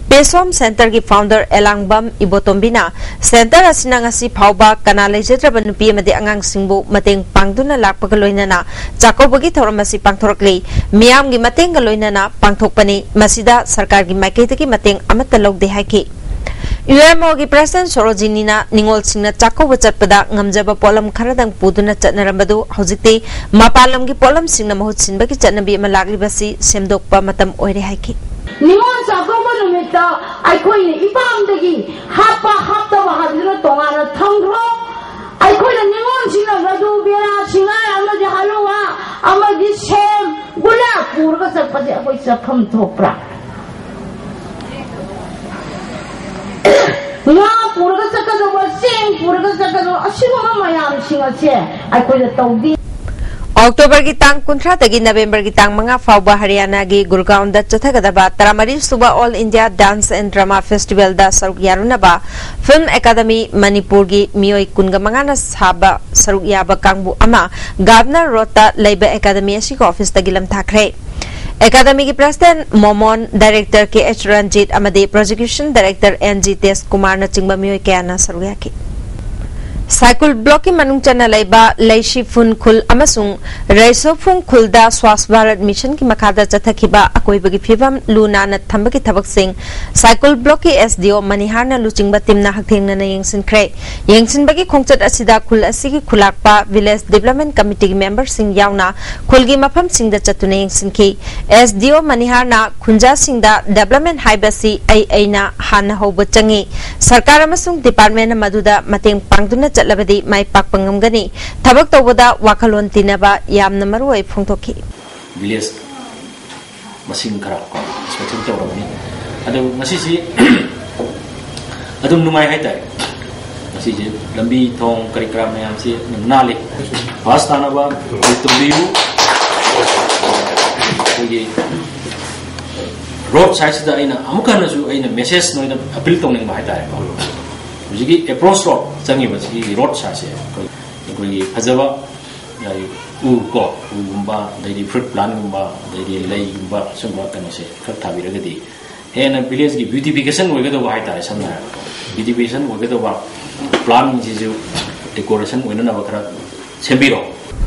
ꯄꯦꯁꯣꯝ ꯁꯦꯟꯇꯔꯒꯤ ꯐꯥꯎꯟꯗꯔ ꯑꯦꯂꯥꯡꯕꯝ ꯏꯕꯣꯇꯣꯝꯕꯤꯅ ꯁꯦꯟꯇꯔ ꯑꯁꯤꯅ ꯉꯁꯤ ꯐꯥꯎꯕ ꯀꯅꯥ ꯂꯩꯖꯗ꯭ꯔꯕ ꯅꯨꯄꯤ ꯑꯃꯗꯤ ꯑꯉꯥꯡꯁꯤꯡꯕꯨ ꯃꯇꯦꯡ ꯄꯥꯡꯗꯨꯅ ꯂꯥꯛꯄꯒ ꯂꯣꯏꯅꯅ ꯆꯥꯛꯀꯧꯕꯒꯤ ꯊꯧꯔꯝ ꯑꯁꯤ ꯄꯥꯡꯊꯣꯔꯛꯂꯤ꯫ ꯃꯤꯌꯥꯝꯒꯤ ꯃꯇꯦꯡꯒ ꯂꯣꯏꯅꯅ ꯄꯥꯡꯊꯣꯛꯄꯅꯤ꯫ ꯃꯁꯤꯗ ꯁꯔꯀꯥꯔꯒꯤ ꯃꯥꯏꯀꯩꯗꯒꯤ ꯃꯇꯦꯡ ꯑꯃꯠꯇ ꯂꯧꯗꯦ ꯍꯥꯏꯈꯤ꯫ ꯌꯨ ꯑꯦꯝ ꯑꯣꯒꯤ ꯄ꯭ꯔꯁꯤꯗꯦꯟꯠ ꯁꯣꯔꯣꯖꯤꯅꯤꯅ ꯅꯤꯉꯣꯜꯁꯤꯡꯅ ꯆꯥꯛꯀꯧꯕ ꯆꯠꯄꯗ ꯉꯝꯖꯕ ꯄꯣꯠꯂꯝ ꯈꯔꯗꯪ ꯄꯨꯗꯨꯅ ꯆꯠꯅꯔꯝꯕꯗꯨ ꯍꯧꯖꯤꯛꯇꯤ ꯃꯄꯥꯟ ꯂꯝꯒꯤ ꯄꯣꯠꯂꯝꯁꯤꯡꯅ ꯃꯍꯨꯠ ꯁꯤꯟꯕꯒꯤ ꯆꯠꯅꯕꯤ ꯑꯃ ꯂꯥꯛꯂꯤꯕꯁꯤ ꯁꯦꯝꯗꯣꯛꯄ ꯃꯇꯝ ꯑꯣꯏꯔꯦ ꯍꯥꯏꯈꯤ꯫ ꯅꯤꯉꯣꯜ ꯆꯥꯛꯀꯧꯕ ꯅꯨꯃꯤꯠꯇ ꯑꯩꯈꯣꯏꯅ ꯏꯄꯥꯝꯗꯒꯤ ꯍꯥꯞꯄ ꯍꯥꯞꯇꯕ ꯍꯥꯏꯕꯗꯨꯅ ꯇꯣꯉꯥꯟꯅ ꯊꯝꯈ꯭ꯔꯣ꯫ ꯑꯩꯈꯣꯏꯅ ꯅꯤꯉꯣꯜꯁꯤꯡꯅ ꯂꯗꯨ, ꯕꯦꯔꯥ, ꯁꯤꯡꯍꯥꯔ ꯑꯃꯗꯤ ꯍꯂꯨꯋꯥ ꯑꯃꯗꯤ ꯁꯦꯝ, ꯒꯨꯂꯥ ꯄꯨꯔꯒ ꯆꯠꯄꯁꯦ ꯑꯩꯈꯣꯏ ꯆꯠꯐꯝ ꯊꯣꯛꯄ꯭ꯔꯥ? ꯉꯥ ꯄꯨꯔꯒ ꯆꯠꯀꯗꯧꯕ, ꯆꯦꯡ ꯄꯨꯔꯒ ꯆꯠꯀꯗꯧꯕ, ꯑꯁꯤꯒꯨꯝꯕ ꯃꯌꯥꯝꯁꯤꯡ ꯑꯁꯦ ꯑꯩꯈꯣꯏꯅ ꯇꯧꯕꯤ꯫ ꯑꯣꯛꯇꯣꯕꯔꯒꯤ ꯇꯥꯡ ꯀꯨꯟꯊ꯭ꯔꯥꯗꯒꯤ ꯅꯕꯦꯝꯕꯔꯒꯤ ꯇꯥꯡ ꯃꯉꯥ ꯐꯥꯎꯕ ꯍꯔꯤꯌꯥꯅꯥꯒꯤ ꯒꯨꯔꯒꯥꯎꯟꯗ ꯆꯠꯊꯒꯗꯕ ꯇꯔꯥꯃꯔꯤ ꯁꯨꯕ All India Dance and Drama Festivalꯗ ꯁꯔꯨꯛ ꯌꯥꯔꯨꯅꯕ ꯐꯤꯜꯝ ꯑꯦꯀꯥꯗꯃꯤ ꯃꯅꯤꯄꯨꯔꯒꯤ ꯃꯤꯑꯣꯏ ꯀꯨꯟꯒ ꯃꯉꯥꯅ ꯁꯥꯕ ꯁꯔꯨꯛ ꯌꯥꯕ ꯀꯥꯡꯕꯨ ꯑꯃ ꯒꯥꯔꯗꯅꯔ ꯔꯣꯗꯇ ꯂꯩꯕ ꯑꯦꯀꯥꯗꯃꯤ ꯑꯁꯤꯒꯤ ꯑꯣꯐꯤꯁꯇ ꯒꯤꯂꯝ ꯊꯥꯈ꯭ꯔꯦ꯫ ꯑꯦꯀꯥꯗꯃꯤꯒꯤ ꯄ꯭ꯔꯁꯤꯗꯦꯟꯠ ꯃꯣꯃꯣꯟ, ꯗꯥꯏꯔꯦꯛꯇꯔ ꯀꯦ ꯑꯦꯆ ꯔꯟꯖꯤꯠ ꯑꯃꯗꯤ ꯄ꯭ꯔꯣꯁꯤꯀ꯭ꯌꯨꯁꯟ ꯗꯥꯏꯔꯦꯛꯇꯔ ꯑꯦꯟ ꯖꯤ ꯇꯦꯖ ꯀꯨꯃꯥꯔꯅꯆꯤꯡꯕ ꯃꯤꯑꯣꯏ ꯀꯌꯥꯅ ꯁꯔꯨꯛ ꯌꯥꯈꯤ꯫ ꯁꯥꯏꯀꯨꯜ ꯕ꯭ꯂꯣꯛꯀꯤ ꯃꯅꯨꯡ ꯆꯟꯅ ꯂꯩꯕ ꯂꯩꯁꯤꯐꯨꯟ ꯈꯨꯜ ꯑꯃꯁꯨꯡ ꯔꯩꯁꯣꯐꯨꯡ ꯈꯨꯜꯗ ꯁ꯭ꯋꯥꯁ ꯚꯥꯔꯠ ꯃꯤꯁꯟꯒꯤ ꯃꯈꯥꯗ ꯆꯠꯊꯈꯤꯕ ꯑꯀꯣꯏꯕꯒꯤ ꯐꯤꯕꯝ ꯂꯨ ꯅꯥꯟꯅ ꯊꯝꯕꯒꯤ ꯊꯕꯛꯁꯤꯡ ꯁꯥꯏꯀꯨꯜ ꯕ꯭ꯂꯣꯛꯀꯤ ꯑꯦꯁ ꯗꯤ ꯑꯣ ꯃꯅꯤꯍꯥꯔꯅ ꯂꯨꯆꯤꯡꯕ ꯇꯤꯝꯅ ꯍꯛꯊꯦꯡꯅꯅ ꯌꯦꯡꯁꯤꯟꯈ꯭ꯔꯦ꯫ ꯌꯦꯡꯁꯤꯟꯕꯒꯤ ꯈꯣꯡꯆꯠ ꯑꯁꯤꯗ ꯈꯨꯜ ꯑꯁꯤꯒꯤ ꯈꯨꯂꯥꯛꯄ ꯚꯤꯂꯦꯖ ꯗꯤꯕ꯭ꯂꯞꯃꯦꯟ ꯀꯃꯤꯇꯤꯒꯤ ꯃꯦꯝꯕꯔꯁꯤꯡ ꯌꯥꯎꯅ ꯈꯨꯜꯒꯤ ꯃꯐꯝꯁꯤꯡꯗ ꯆꯠꯇꯨꯅ ꯌꯦꯡꯁꯤꯟꯈꯤ꯫ ꯑꯦꯁ ꯗꯤ ꯑꯣ ꯃꯅꯤꯍꯥꯔꯅ ꯈꯨꯟꯖꯥꯁꯤꯡꯗ ꯗꯤꯕ꯭ꯂꯞꯃꯦꯟ ꯍꯥꯏꯕꯁꯤ ꯑꯩ ꯑꯩꯅ ꯍꯥꯟꯅ ꯍꯧꯕ ꯆꯪꯏ꯫ ꯁꯔꯀꯥꯔ ꯑꯃꯁꯨꯡ ꯗꯤꯄꯥꯔꯠꯃꯦꯟꯅ ꯃꯗꯨꯗ ꯃꯇꯦꯡ ꯄꯥꯡꯗꯨꯅ ꯆꯠꯂꯕꯗꯤ ꯃꯥꯏ ꯄꯥꯛꯄ ꯉꯝꯒꯅꯤ꯫ ꯊꯕꯛ ꯇꯧꯕꯗ ꯋꯥꯈꯜꯂꯣꯟ ꯇꯤꯟꯅꯕ ꯌꯥꯝꯅ ꯃꯔꯨ ꯑꯣꯏ ꯐꯣꯡꯗꯣꯛꯈꯤ꯫ ꯚꯤꯂꯦꯖ ꯃꯁꯤꯡ ꯈꯔ ꯀꯣ ꯏꯟꯁꯄꯦꯛꯁꯟ ꯇꯧꯔꯕꯅꯤ꯫ ꯑꯗꯨ ꯉꯁꯤꯁꯤ ꯑꯗꯨꯝ ꯅꯨꯡꯉꯥꯏ ꯍꯥꯏꯇꯥꯔꯦ꯫ ꯉꯁꯤꯁꯦ ꯂꯝꯕꯤ ꯊꯣꯡ ꯀꯔꯤ ꯀꯔꯥ ꯃꯌꯥꯝꯁꯤ ꯑꯗꯨꯝ ꯅꯥꯜꯂꯤ꯫ ꯐꯥꯁ ꯇꯥꯅꯕ ꯑꯩꯈꯣꯏ ꯇꯧꯕꯤꯌꯨ꯫ ꯑꯩꯈꯣꯏꯒꯤ ꯔꯣꯗ ꯁꯥꯏꯗꯁꯤꯗ ꯑꯩꯅ ꯑꯃꯨꯛ ꯍꯟꯅꯁꯨ ꯑꯩꯅ ꯃꯦꯁꯦꯖ ꯅꯣꯏꯗ ꯑꯄꯤꯜ ꯇꯧꯅꯤꯡꯕ ꯍꯥꯏꯇꯥꯔꯦꯀꯣ꯫ ꯍꯧꯖꯤꯛꯀꯤ ꯑꯦꯄ꯭ꯔꯣꯁ ꯔꯣꯗ ꯆꯪꯉꯤꯕ ꯁꯤꯒꯤ ꯔꯣꯗ ꯁꯥꯏꯗꯁꯦ ꯑꯩꯈꯣꯏ ꯑꯩꯈꯣꯏꯒꯤ ꯐꯖꯕ ꯎ ꯀꯣ ꯎꯒꯨꯝꯕ, ꯑꯗꯩꯗꯤ ꯐ꯭ꯔꯨꯠ ꯄ꯭ꯂꯥꯟꯒꯨꯝꯕ, ꯑꯗꯩꯗꯤ ꯂꯩꯒꯨꯝꯕ, ꯁꯨꯝꯕ ꯀꯩꯅꯣꯁꯦ ꯈꯔ ꯊꯥꯕꯤꯔꯒꯗꯤ ꯍꯦꯟꯅ ꯚꯤꯂꯦꯖꯀꯤ ꯕ꯭ꯌꯨꯇꯤꯐꯤꯀꯦꯁꯟ ꯑꯣꯏꯒꯗꯧꯕ ꯍꯥꯏꯇꯥꯔꯦ꯫ ꯁꯝꯅ ꯍꯥꯏꯔꯕꯗ ꯕ꯭ꯌꯨꯇꯤꯐꯤꯀꯦꯁꯟ ꯑꯣꯏꯒꯗꯧꯕ ꯄ꯭ꯂꯥꯟꯁꯤꯁꯨ ꯗꯦꯀꯣꯔꯦꯁꯟ ꯑꯣꯏꯅꯅꯕ ꯈꯔ ꯁꯦꯝꯕꯤꯔꯣ꯫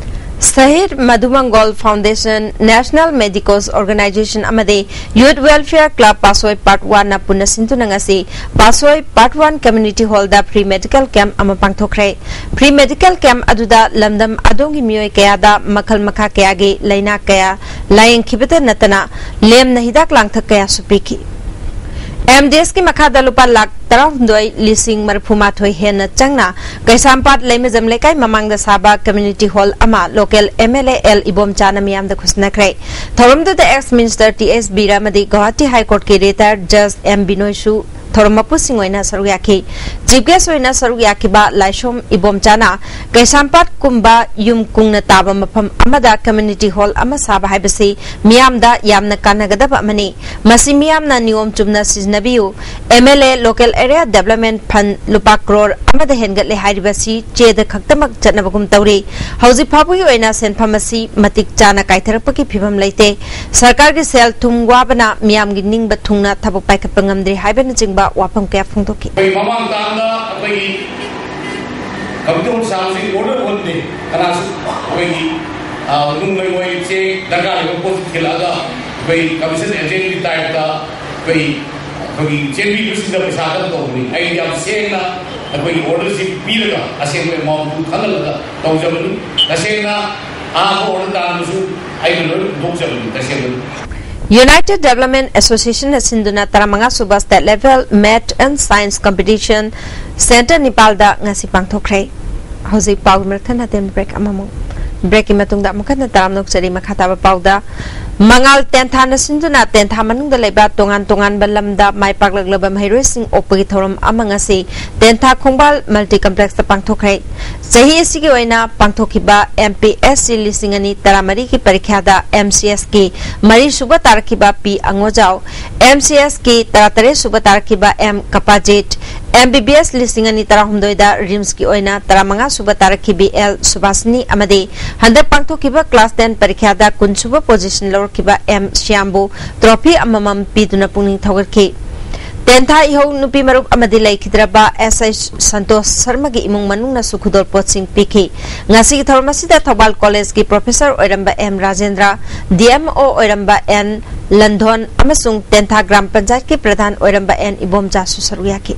ꯁꯍꯤꯗ ꯃꯙꯨꯃꯪꯒꯣꯜ ꯐꯥꯎꯟꯗꯦꯁꯟ, ꯅꯦꯁꯅꯦꯜ ꯃꯦꯗꯤꯀꯣꯁ ꯑꯣꯔꯒꯅꯥꯏꯖꯦꯁꯟ ꯑꯃꯗꯤ ꯌꯨꯊ ꯋꯦꯜꯐꯤꯌꯔ ꯀ꯭ꯂꯕ ꯄꯥꯁꯣꯏ ꯄꯥꯔꯠ ꯋꯥꯟꯅ ꯄꯨꯟꯅ ꯁꯤꯟꯗꯨꯅ ꯉꯁꯤ ꯄꯥꯁꯣꯏ ꯄꯥꯔꯠ ꯋꯥꯟ ꯀꯝꯃ꯭ꯌꯨꯅꯤꯇꯤ ꯍꯣꯜꯗ ꯐ꯭ꯔꯤ ꯃꯦꯗꯤꯀꯦꯜ ꯀꯦꯝꯞ ꯑꯃ ꯄꯥꯡꯊꯣꯛꯈ꯭ꯔꯦ꯫ ꯐ꯭ꯔꯤ ꯃꯦꯗꯤꯀꯦꯜ ꯀꯦꯝꯞ ꯑꯗꯨꯗ ꯂꯝꯗꯝ ꯑꯗꯣꯝꯒꯤ ꯃꯤꯑꯣꯏ ꯀꯌꯥꯗ ꯃꯈꯜ ꯃꯈꯥ ꯀꯌꯥꯒꯤ ꯂꯥꯏꯅꯥ ꯀꯌꯥ ꯂꯥꯌꯦꯡꯈꯤꯕꯇ ꯅꯠꯇꯅ ꯂꯦꯝꯅ ꯍꯤꯗꯥꯛ ꯂꯥꯡꯊꯛ ꯀꯌꯥꯁꯨ ꯄꯤꯈꯤ꯫ ꯑꯦꯝ ꯗꯤ ꯑꯦꯁꯀꯤ ꯃꯈꯥꯗ ꯂꯨꯄꯥ ꯂꯥꯈ ꯇꯔꯥꯍꯨꯝꯗꯣꯏ ꯂꯤꯁꯤꯡ ꯃꯔꯤꯐꯨ ꯃꯥꯊꯣꯏ ꯍꯦꯟꯅ ꯆꯪꯅ ꯀꯩꯁꯥꯝꯄꯥꯠ ꯂꯩꯃꯖꯝ ꯂꯩꯀꯥꯏ ꯃꯃꯥꯡꯗ ꯁꯥꯕ ꯀꯝꯃ꯭ꯌꯨꯅꯤꯇꯤ ꯍꯣꯜ ꯑꯃ local M L A L ꯏꯕꯣꯝꯆꯥꯅ ꯃꯤꯌꯥꯝꯗ ꯈꯨꯠꯁꯤꯟꯅꯈ꯭ꯔꯦ꯫ ꯊꯧꯔꯝꯗꯨꯗ ex minister T S Bir ꯑꯃꯗꯤ ꯒꯧꯍꯥꯇꯤ ꯍꯥꯏ ꯀꯣꯔꯠꯀꯤ ꯔꯤꯇꯥꯌꯔꯗ ꯖꯖ ꯑꯦꯝ ꯕꯤꯅꯣꯏꯁꯨ ꯊꯧꯔꯝ ꯃꯄꯨꯁꯤꯡ ꯑꯣꯏꯅ ꯁꯔꯨꯛ ꯌꯥꯈꯤ꯫ ꯆꯤꯐ ꯒꯦꯁ ꯑꯣꯏꯅ ꯁꯔꯨꯛ ꯌꯥꯈꯤꯕ ꯂꯥꯏꯁꯣꯝ ꯏꯕꯣꯝꯆꯥꯅ ꯀꯩꯁꯥꯝꯄꯥꯠꯀꯨꯝꯕ ꯌꯨꯝ ꯀꯨꯡꯅ ꯇꯥꯕ ꯃꯐꯝ ꯑꯃꯗ ꯀꯝꯃ꯭ꯌꯨꯅꯤꯇꯤ ꯍꯣꯜ ꯑꯃ ꯁꯥꯕ ꯍꯥꯏꯕꯁꯤ ꯃꯤꯌꯥꯝꯗ ꯌꯥꯝꯅ ꯀꯥꯟꯅꯒꯗꯕ ꯑꯃꯅꯤ꯫ ꯃꯁꯤ ꯃꯤꯌꯥꯝꯅ ꯅꯤꯌꯣꯝ ꯆꯨꯝꯅ ꯁꯤꯖꯤꯟꯅꯕꯤꯌꯨ꯫ M L A local area development fund ꯂꯨꯄꯥ ꯀ꯭ꯔꯣꯔ ꯑꯃꯗ ꯍꯦꯟꯒꯠꯂꯦ ꯍꯥꯏꯔꯤꯕꯁꯤ ꯆꯦꯗ ꯈꯛꯇꯃꯛ ꯆꯠꯅꯕꯒꯨꯝ ꯇꯧꯔꯤ꯫ ꯍꯧꯖꯤꯛ ꯐꯥꯎꯕꯒꯤ ꯑꯣꯏꯅ ꯁꯦꯟꯐꯝ ꯑꯁꯤ ꯃꯇꯤꯛ ꯆꯥꯅ ꯀꯥꯏꯊꯔꯛꯄꯒꯤ ꯐꯤꯕꯝ ꯂꯩꯇꯦ꯫ ꯁꯔꯀꯥꯔꯒꯤ ꯁꯦꯜ ꯊꯨꯝ ꯋꯥꯕꯅ ꯃꯤꯌꯥꯝꯒꯤ ꯅꯤꯡꯕ ꯊꯨꯡꯅ ꯊꯕꯛ ꯄꯥꯏꯈꯠꯄ ꯉꯝꯗ꯭ꯔꯤ ꯍꯥꯏꯕꯅꯆꯤꯡꯕ ꯋꯥꯐꯝ ꯀꯌꯥ ꯐꯣꯡꯗꯣꯛꯈꯤ꯫ ꯑꯩꯈꯣꯏ ꯃꯃꯥꯡ ꯇꯥꯡꯗ ꯑꯩꯈꯣꯏꯒꯤ ꯀꯝꯃ꯭ꯌꯨꯅꯤꯇꯤ ꯍꯣꯜ ꯁꯥꯕꯁꯤ ꯑꯣꯔꯗꯔ ꯑꯣꯟꯗꯦ꯫ ꯀꯅꯥꯁꯨ ꯑꯩꯈꯣꯏꯒꯤ, ꯑ, ꯅꯨꯡ ꯂꯩꯉꯣꯏ ꯆꯦ ꯗꯔꯀꯥꯔ ꯂꯩꯕ ꯄꯣꯠ ꯊꯤꯜꯂꯛꯑꯒ ꯑꯩꯈꯣꯏ ꯀꯃꯤꯁꯟ ꯑꯦꯖꯦꯟꯒꯤ ꯇꯥꯏꯞꯇ ꯑꯩꯈꯣꯏ, ꯑꯩꯈꯣꯏꯒꯤ ꯆꯦꯟꯕꯤꯕꯁꯤꯡꯗ ꯄꯩꯁꯥ ꯈꯛꯇ ꯇꯧꯕꯅꯤ꯫ ꯑꯩ ꯌꯥꯝ ꯁꯦꯡꯅ ꯑꯩꯈꯣꯏꯒꯤ ꯑꯣꯔꯗꯔꯁꯤ ꯄꯤꯔꯒ ꯑꯁꯦꯡꯕ ꯑꯦꯃꯥꯎꯟꯗꯨ ꯈꯪꯍꯜꯂꯒ ꯇꯧꯖꯕꯅꯤ꯫ ꯇꯁꯦꯡꯅ ꯑꯍꯥꯟꯕ ꯑꯣꯔꯗꯔ ꯇꯥꯟꯕꯁꯨ ꯑꯩꯅ ꯂꯣꯏ ꯄꯨꯊꯣꯛꯆꯕꯅꯤ ꯇꯁꯦꯡꯅ꯫ United Development Associationꯅ ꯁꯤꯟꯗꯨꯅ ꯇꯔꯥꯃꯉꯥ ꯁꯨꯕ State Level Math and Science Competition Centre ꯅꯤꯄꯥꯜꯗ ꯉꯁꯤ ꯄꯥꯡꯊꯣꯛꯈ꯭ꯔꯦ꯫ ꯍꯧꯖꯤꯛ ꯄꯥꯎꯒꯤ ꯃꯔꯛ ꯊꯠꯅ ꯇꯦꯟ ꯕ꯭ꯔꯦꯛ ꯑꯃꯃꯨꯛ꯫ ꯕ꯭ꯔꯦꯛꯀꯤ ꯃꯇꯨꯡꯗ ꯑꯃꯨꯛ ꯍꯟꯅ ꯇꯔꯥꯝꯅ ꯑꯣꯛꯆꯔꯤ꯫ ꯃꯈꯥ ꯇꯥꯕ ꯄꯥꯎꯗ ꯃꯉꯥꯜ ꯇꯦꯟꯊꯥꯅ ꯁꯤꯟꯗꯨꯅ ꯇꯦꯟꯊꯥ ꯃꯅꯨꯡꯗ ꯂꯩꯕ ꯇꯣꯉꯥꯟ ꯇꯣꯉꯥꯟꯕ ꯂꯝꯗ ꯃꯥꯏ ꯄꯥꯛꯂꯛꯂꯕ ꯃꯍꯩꯔꯣꯏꯁꯤꯡ ꯑꯣꯛꯄꯒꯤ ꯊꯧꯔꯝ ꯑꯃ ꯉꯁꯤ ꯇꯦꯟꯊꯥ ꯈꯣꯡꯕꯥꯜ ꯃꯜꯇꯤ ꯀꯝꯄ꯭ꯂꯦꯛꯁꯇ ꯄꯥꯡꯊꯣꯛꯈ꯭ꯔꯦ꯫ ꯆꯍꯤ ꯑꯁꯤꯒꯤ ꯑꯣꯏꯅ ꯄꯥꯡꯊꯣꯛꯈꯤꯕ M P S C ꯂꯤꯁꯤꯡ ꯑꯅꯤ ꯇꯔꯥꯃꯔꯤꯒꯤ ꯄꯔꯤꯈ꯭ꯌꯥꯗ M C S ꯀꯤ ꯃꯔꯤ ꯁꯨꯕ ꯇꯥꯔꯛꯈꯤꯕ ꯄꯤ ꯑꯉꯣꯖꯥꯎ, M C S ꯀꯤ ꯇꯔꯥꯇꯔꯦꯠ ꯁꯨꯕ ꯇꯥꯔꯛꯈꯤꯕ M ꯀꯄꯥꯖꯤꯠ, M B B S ꯂꯤꯁꯤꯡ ꯑꯅꯤ ꯇꯔꯥꯍꯨꯝꯗꯣꯏꯗ ꯔꯤꯝꯁꯀꯤ ꯑꯣꯏꯅ ꯇꯔꯥꯃꯉꯥ ꯁꯨꯕ ꯇꯥꯔꯛꯈꯤꯕꯤ L ꯁꯨꯕꯥꯁꯤꯅꯤ ꯑꯃꯗꯤ ꯍꯟꯗꯛ ꯄꯥꯡꯊꯣꯛꯈꯤꯕ ꯀ꯭ꯂꯥꯁ ꯇꯦꯟ ꯄꯔꯤꯈ꯭ꯌꯥꯗ ꯀꯨꯟ ꯁꯨꯕ ꯄꯣꯖꯤꯁꯟ ꯂꯧꯔꯛꯈꯤꯕ M ꯁ꯭ꯌꯥꯝꯕꯨ ꯇ꯭ꯔꯣꯐꯤ ꯑꯃꯃꯝ ꯄꯤꯗꯨꯅ ꯄꯨꯛꯅꯤꯡ ꯊꯧꯒꯠꯈꯤ꯫ ꯇꯦꯟꯊꯥ ꯏꯍꯧ ꯅꯨꯄꯤ ꯃꯔꯨꯞ ꯑꯃꯗꯤ ꯂꯩꯈꯤꯗ꯭ꯔꯕ S H ꯁꯟꯇꯣꯁ ꯁꯔꯃꯒꯤ ꯏꯃꯨꯡ ꯃꯅꯨꯡꯅꯁꯨ ꯈꯨꯗꯣꯜ ꯄꯣꯠꯁꯤꯡ ꯄꯤꯈꯤ꯫ ꯉꯁꯤꯒꯤ ꯊꯧꯔꯝ ꯑꯁꯤꯗ ꯊꯧꯕꯥꯜ ꯀꯣꯂꯦꯖꯀꯤ ꯄ꯭ꯔꯣꯐꯦꯁꯔ ꯑꯣꯏꯔꯝꯕ M Rajendra, D M O ꯑꯣꯏꯔꯝꯕ N ꯂꯟꯙꯣꯟ ꯑꯃꯁꯨꯡ ꯇꯦꯟꯊꯥ ꯒ꯭ꯔꯥꯝ ꯄꯟꯆꯥꯌꯠꯀꯤ ꯄ꯭ꯔꯙꯥꯟ ꯑꯣꯏꯔꯝꯕ N ꯏꯕꯣꯝꯆꯥꯁꯨ ꯁꯔꯨꯛ ꯌꯥꯈꯤ꯫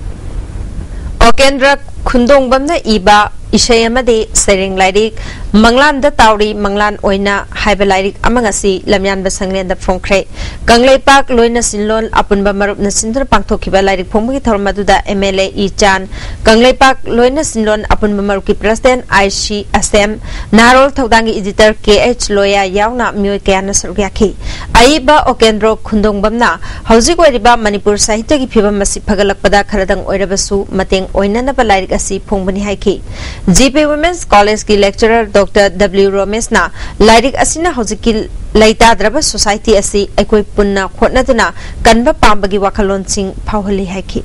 ꯑꯣꯀꯦꯟꯗ꯭ꯔ ꯈꯨꯟꯗꯣꯡꯕꯝꯅ ꯏꯕ ꯏꯁꯩ ꯑꯃꯗꯤ ꯁꯩꯔꯦꯡ ꯂꯥꯏꯔꯤꯛ ꯃꯪꯂꯥꯟꯗ ꯇꯥꯎꯔꯤ ꯃꯪꯂꯥꯟ ꯑꯣꯏꯅ ꯍꯥꯏꯕ ꯂꯥꯏꯔꯤꯛ ꯑꯃ ꯉꯁꯤ ꯂꯝꯌꯥꯟꯕ ꯁꯪꯂꯦꯟꯗ ꯐꯣꯡꯈ꯭ꯔꯦ꯫ ꯀꯪꯂꯩꯄꯥꯛ ꯂꯣꯏꯅ ꯁꯤꯟꯂꯣꯟ ꯑꯄꯨꯟꯕ ꯃꯔꯨꯞꯅ ꯁꯤꯟꯗꯨꯅ ꯄꯥꯡꯊꯣꯛꯈꯤꯕ ꯂꯥꯏꯔꯤꯛ ꯐꯣꯡꯕꯒꯤ ꯊꯧꯔꯝ ꯑꯗꯨꯗ M L A ꯏ ꯆꯥꯟ, ꯀꯪꯂꯩꯄꯥꯛ ꯂꯣꯏꯅ ꯁꯤꯟꯂꯣꯟ ꯑꯄꯨꯟꯕ ꯃꯔꯨꯞꯀꯤ ꯄ꯭ꯔꯁꯤꯗꯦꯟ I C ꯑꯁꯦꯝ, ꯅꯍꯥꯔꯣꯜ ꯊꯧꯗꯥꯡꯒꯤ ꯏꯗꯤꯇꯔ K H ꯂꯣꯌꯥ ꯌꯥꯎꯅ ꯃꯤꯑꯣꯏ ꯀꯌꯥꯅ ꯁꯔꯨꯛ ꯌꯥꯈꯤ꯫ ꯑꯏꯕ ꯑꯣꯀꯦꯟꯗ꯭ꯔꯣ ꯈꯨꯟꯗꯣꯡꯕꯝꯅ ꯍꯧꯖꯤꯛ ꯑꯣꯏꯔꯤꯕ ꯃꯅꯤꯄꯨꯔ ꯁꯥꯍꯤꯇ꯭ꯌꯒꯤ ꯐꯤꯕꯝ ꯑꯁꯤ ꯐꯒꯠꯂꯛꯄꯗ ꯈꯔꯗꯪ ꯑꯣꯏꯔꯕꯁꯨ ꯃꯇꯦꯡ ꯑꯣꯏꯅꯅꯕ ꯂꯥꯏꯔꯤꯛ ꯑꯁꯤ ꯐꯣꯡꯕꯅꯤ ꯍꯥꯏꯈꯤ꯫ G P Women's College ꯀꯤ lecturer Doctor W ꯔꯣꯃꯦꯁꯅ ꯂꯥꯏꯔꯤꯛ ꯑꯁꯤꯅ ꯍꯧꯖꯤꯛꯀꯤ ꯂꯩꯇꯥꯗ꯭ꯔꯕ society ꯑꯁꯤ ꯑꯩꯈꯣꯏ ꯄꯨꯟꯅ ꯍꯣꯠꯅꯗꯨꯅ ꯀꯟꯕ ꯄꯥꯝꯕꯒꯤ ꯋꯥꯈꯜꯂꯣꯟꯁꯤꯡ ꯐꯥꯎꯍꯜꯂꯤ ꯍꯥꯏꯈꯤ꯫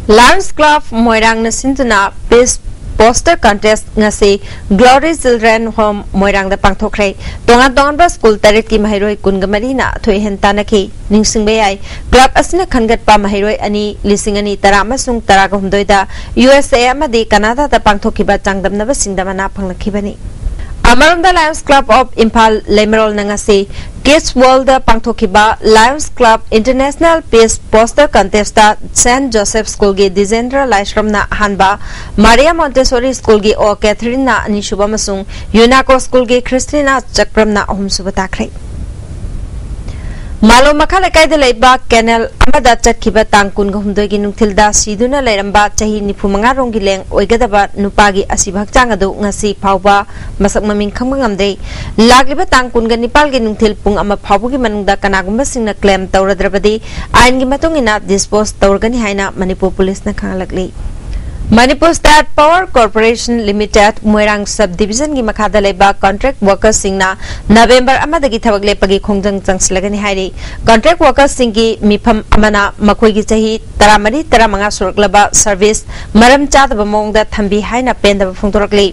Lions Club ꯃꯣꯏꯔꯥꯡꯅ ꯁꯤꯟꯗꯨꯅ Peace Poster Contest ꯉꯁꯤ Glory Children Home ꯃꯣꯏꯔꯥꯡꯗ ꯄꯥꯡꯊꯣꯛꯈ꯭ꯔꯦ꯫ ꯇꯣꯉꯥꯟ ꯇꯣꯉꯥꯟꯕ ꯁ꯭ꯀꯨꯜ ꯇꯔꯦꯠꯀꯤ ꯃꯍꯩꯔꯣꯏ ꯀꯨꯟꯒ ꯃꯔꯤꯅ ꯑꯊꯣꯏ ꯑꯍꯦꯟ ꯇꯥꯟꯅꯈꯤ꯫ ꯅꯤꯡꯁꯤꯡꯕ ꯌꯥꯏ, ꯀ꯭ꯂꯕ ꯑꯁꯤꯅ ꯈꯟꯒꯠꯄ ꯃꯍꯩꯔꯣꯏ ꯑꯅꯤ, ꯂꯤꯁꯤꯡ ꯑꯅꯤ ꯇꯔꯥ ꯑꯃꯁꯨꯡ ꯇꯔꯥꯒ ꯍꯨꯝꯗꯣꯏꯗ U S A ꯑꯃꯗꯤ ꯀꯅꯥꯗꯥꯗ ꯄꯥꯡꯊꯣꯛꯈꯤꯕ ꯆꯥꯡꯗꯝꯅꯕꯁꯤꯡꯗ ꯃꯅꯥ ꯐꯪꯂꯛꯈꯤꯕꯅꯤ꯫ ꯑꯃꯔꯣꯝꯗ Lions Club of ꯏꯝꯐꯥꯜ ꯂꯩꯃꯔꯣꯜꯅ ꯉꯁꯤ Kids World ꯗ ꯄꯥꯡꯊꯣꯛꯈꯤꯕ Lions Club International Peace Poster Contest ꯇ Saint Joseph School ꯒꯤ ꯗꯤꯖꯦꯟꯗ꯭ꯔ ꯂꯥꯏꯁ꯭ꯔꯝꯅ ꯑꯍꯥꯟꯕ, ꯃꯥꯔꯤꯌꯥ ꯃꯣꯟꯇꯦꯁꯣꯔꯤ School ꯒꯤ ꯑꯣ ꯀꯦꯊꯔꯤꯟꯅ ꯑꯅꯤꯁꯨꯕ ꯑꯃꯁꯨꯡ ꯌꯨꯅꯥꯀꯣ School ꯒꯤ ꯈ꯭ꯔꯤꯁꯇꯤꯅꯥ ꯆꯀ꯭ꯔꯝꯅ ꯑꯍꯨꯝꯁꯨꯕ ꯇꯥꯈ꯭ꯔꯦ꯫ ꯃꯥꯂꯣꯝ ꯃꯈꯥ ꯂꯩꯀꯥꯏꯗ ꯂꯩꯕ ꯀꯦꯅꯦꯜ ꯑꯃꯗ ꯆꯠꯈꯤꯕ ꯇꯥꯡ ꯀꯨꯟꯒ ꯍꯨꯝꯗꯣꯏꯒꯤ ꯅꯨꯡꯊꯤꯜꯗ ꯁꯤꯗꯨꯅ ꯂꯩꯔꯝꯕ ꯆꯍꯤ ꯅꯤꯐꯨ ꯃꯉꯥ ꯔꯣꯝꯒꯤ ꯂꯦꯡ ꯑꯣꯏꯒꯗꯕ ꯅꯨꯄꯥꯒꯤ ꯑꯁꯤꯕ ꯍꯛꯆꯥꯡ ꯑꯗꯨ ꯉꯁꯤ ꯐꯥꯎꯕ ꯃꯁꯛ ꯃꯃꯤꯡ ꯈꯪꯕ ꯉꯝꯗꯦ꯫ ꯂꯥꯛꯂꯤꯕ ꯇꯥꯡ ꯀꯨꯟꯒ ꯅꯤꯄꯥꯜꯒꯤ ꯅꯨꯡꯊꯤꯜ ꯄꯨꯡ ꯑꯃ ꯐꯥꯎꯕꯒꯤ ꯃꯅꯨꯡꯗ ꯀꯅꯥꯒꯨꯝꯕꯁꯤꯡꯅ ꯀ꯭ꯂꯦꯝ ꯇꯧꯔꯗ꯭ꯔꯕꯗꯤ ꯑꯥꯏꯟꯒꯤ ꯃꯇꯨꯡ ꯏꯟꯅ ꯗꯤꯁꯄꯣꯁ ꯇꯧꯔꯒꯅꯤ ꯍꯥꯏꯅ ꯃꯅꯤꯄꯨꯔ ꯄꯨꯂꯤꯁꯅ ꯈꯪꯍꯜꯂꯛꯂꯤ꯫ Manipur state power corporation limited Moirang sub ꯗꯤꯕꯤꯖꯟꯒꯤ ꯃꯈꯥꯗ ꯂꯩꯕ ꯀꯣꯟꯇ꯭ꯔꯦꯛ ꯋꯥꯔꯀꯔꯁꯤꯡꯅ ꯅꯕꯦꯝꯕꯔ ꯑꯃꯗꯒꯤ ꯊꯕꯛ ꯂꯦꯞꯄꯒꯤ ꯈꯣꯡꯖꯪ ꯆꯪꯁꯤꯜꯂꯒꯅꯤ ꯍꯥꯏꯔꯤ꯫ ꯀꯣꯟꯇ꯭ꯔꯦꯛ ꯋꯥꯔꯀꯔꯁꯤꯡꯒꯤ ꯃꯤꯐꯝ ꯑꯃꯅ ꯃꯈꯣꯏꯒꯤ ꯆꯍꯤ ꯇꯔꯥꯃꯔꯤ ꯇꯔꯥꯃꯉꯥ ꯁꯨꯔꯛꯂꯕ ꯁꯔꯚꯤꯁ ꯃꯔꯝ ꯆꯥꯗꯕ ꯃꯑꯣꯡꯗ ꯊꯝꯕꯤ ꯍꯥꯏꯅ ꯄꯦꯟꯗꯕ ꯐꯣꯡꯗꯣꯔꯛꯂꯤ꯫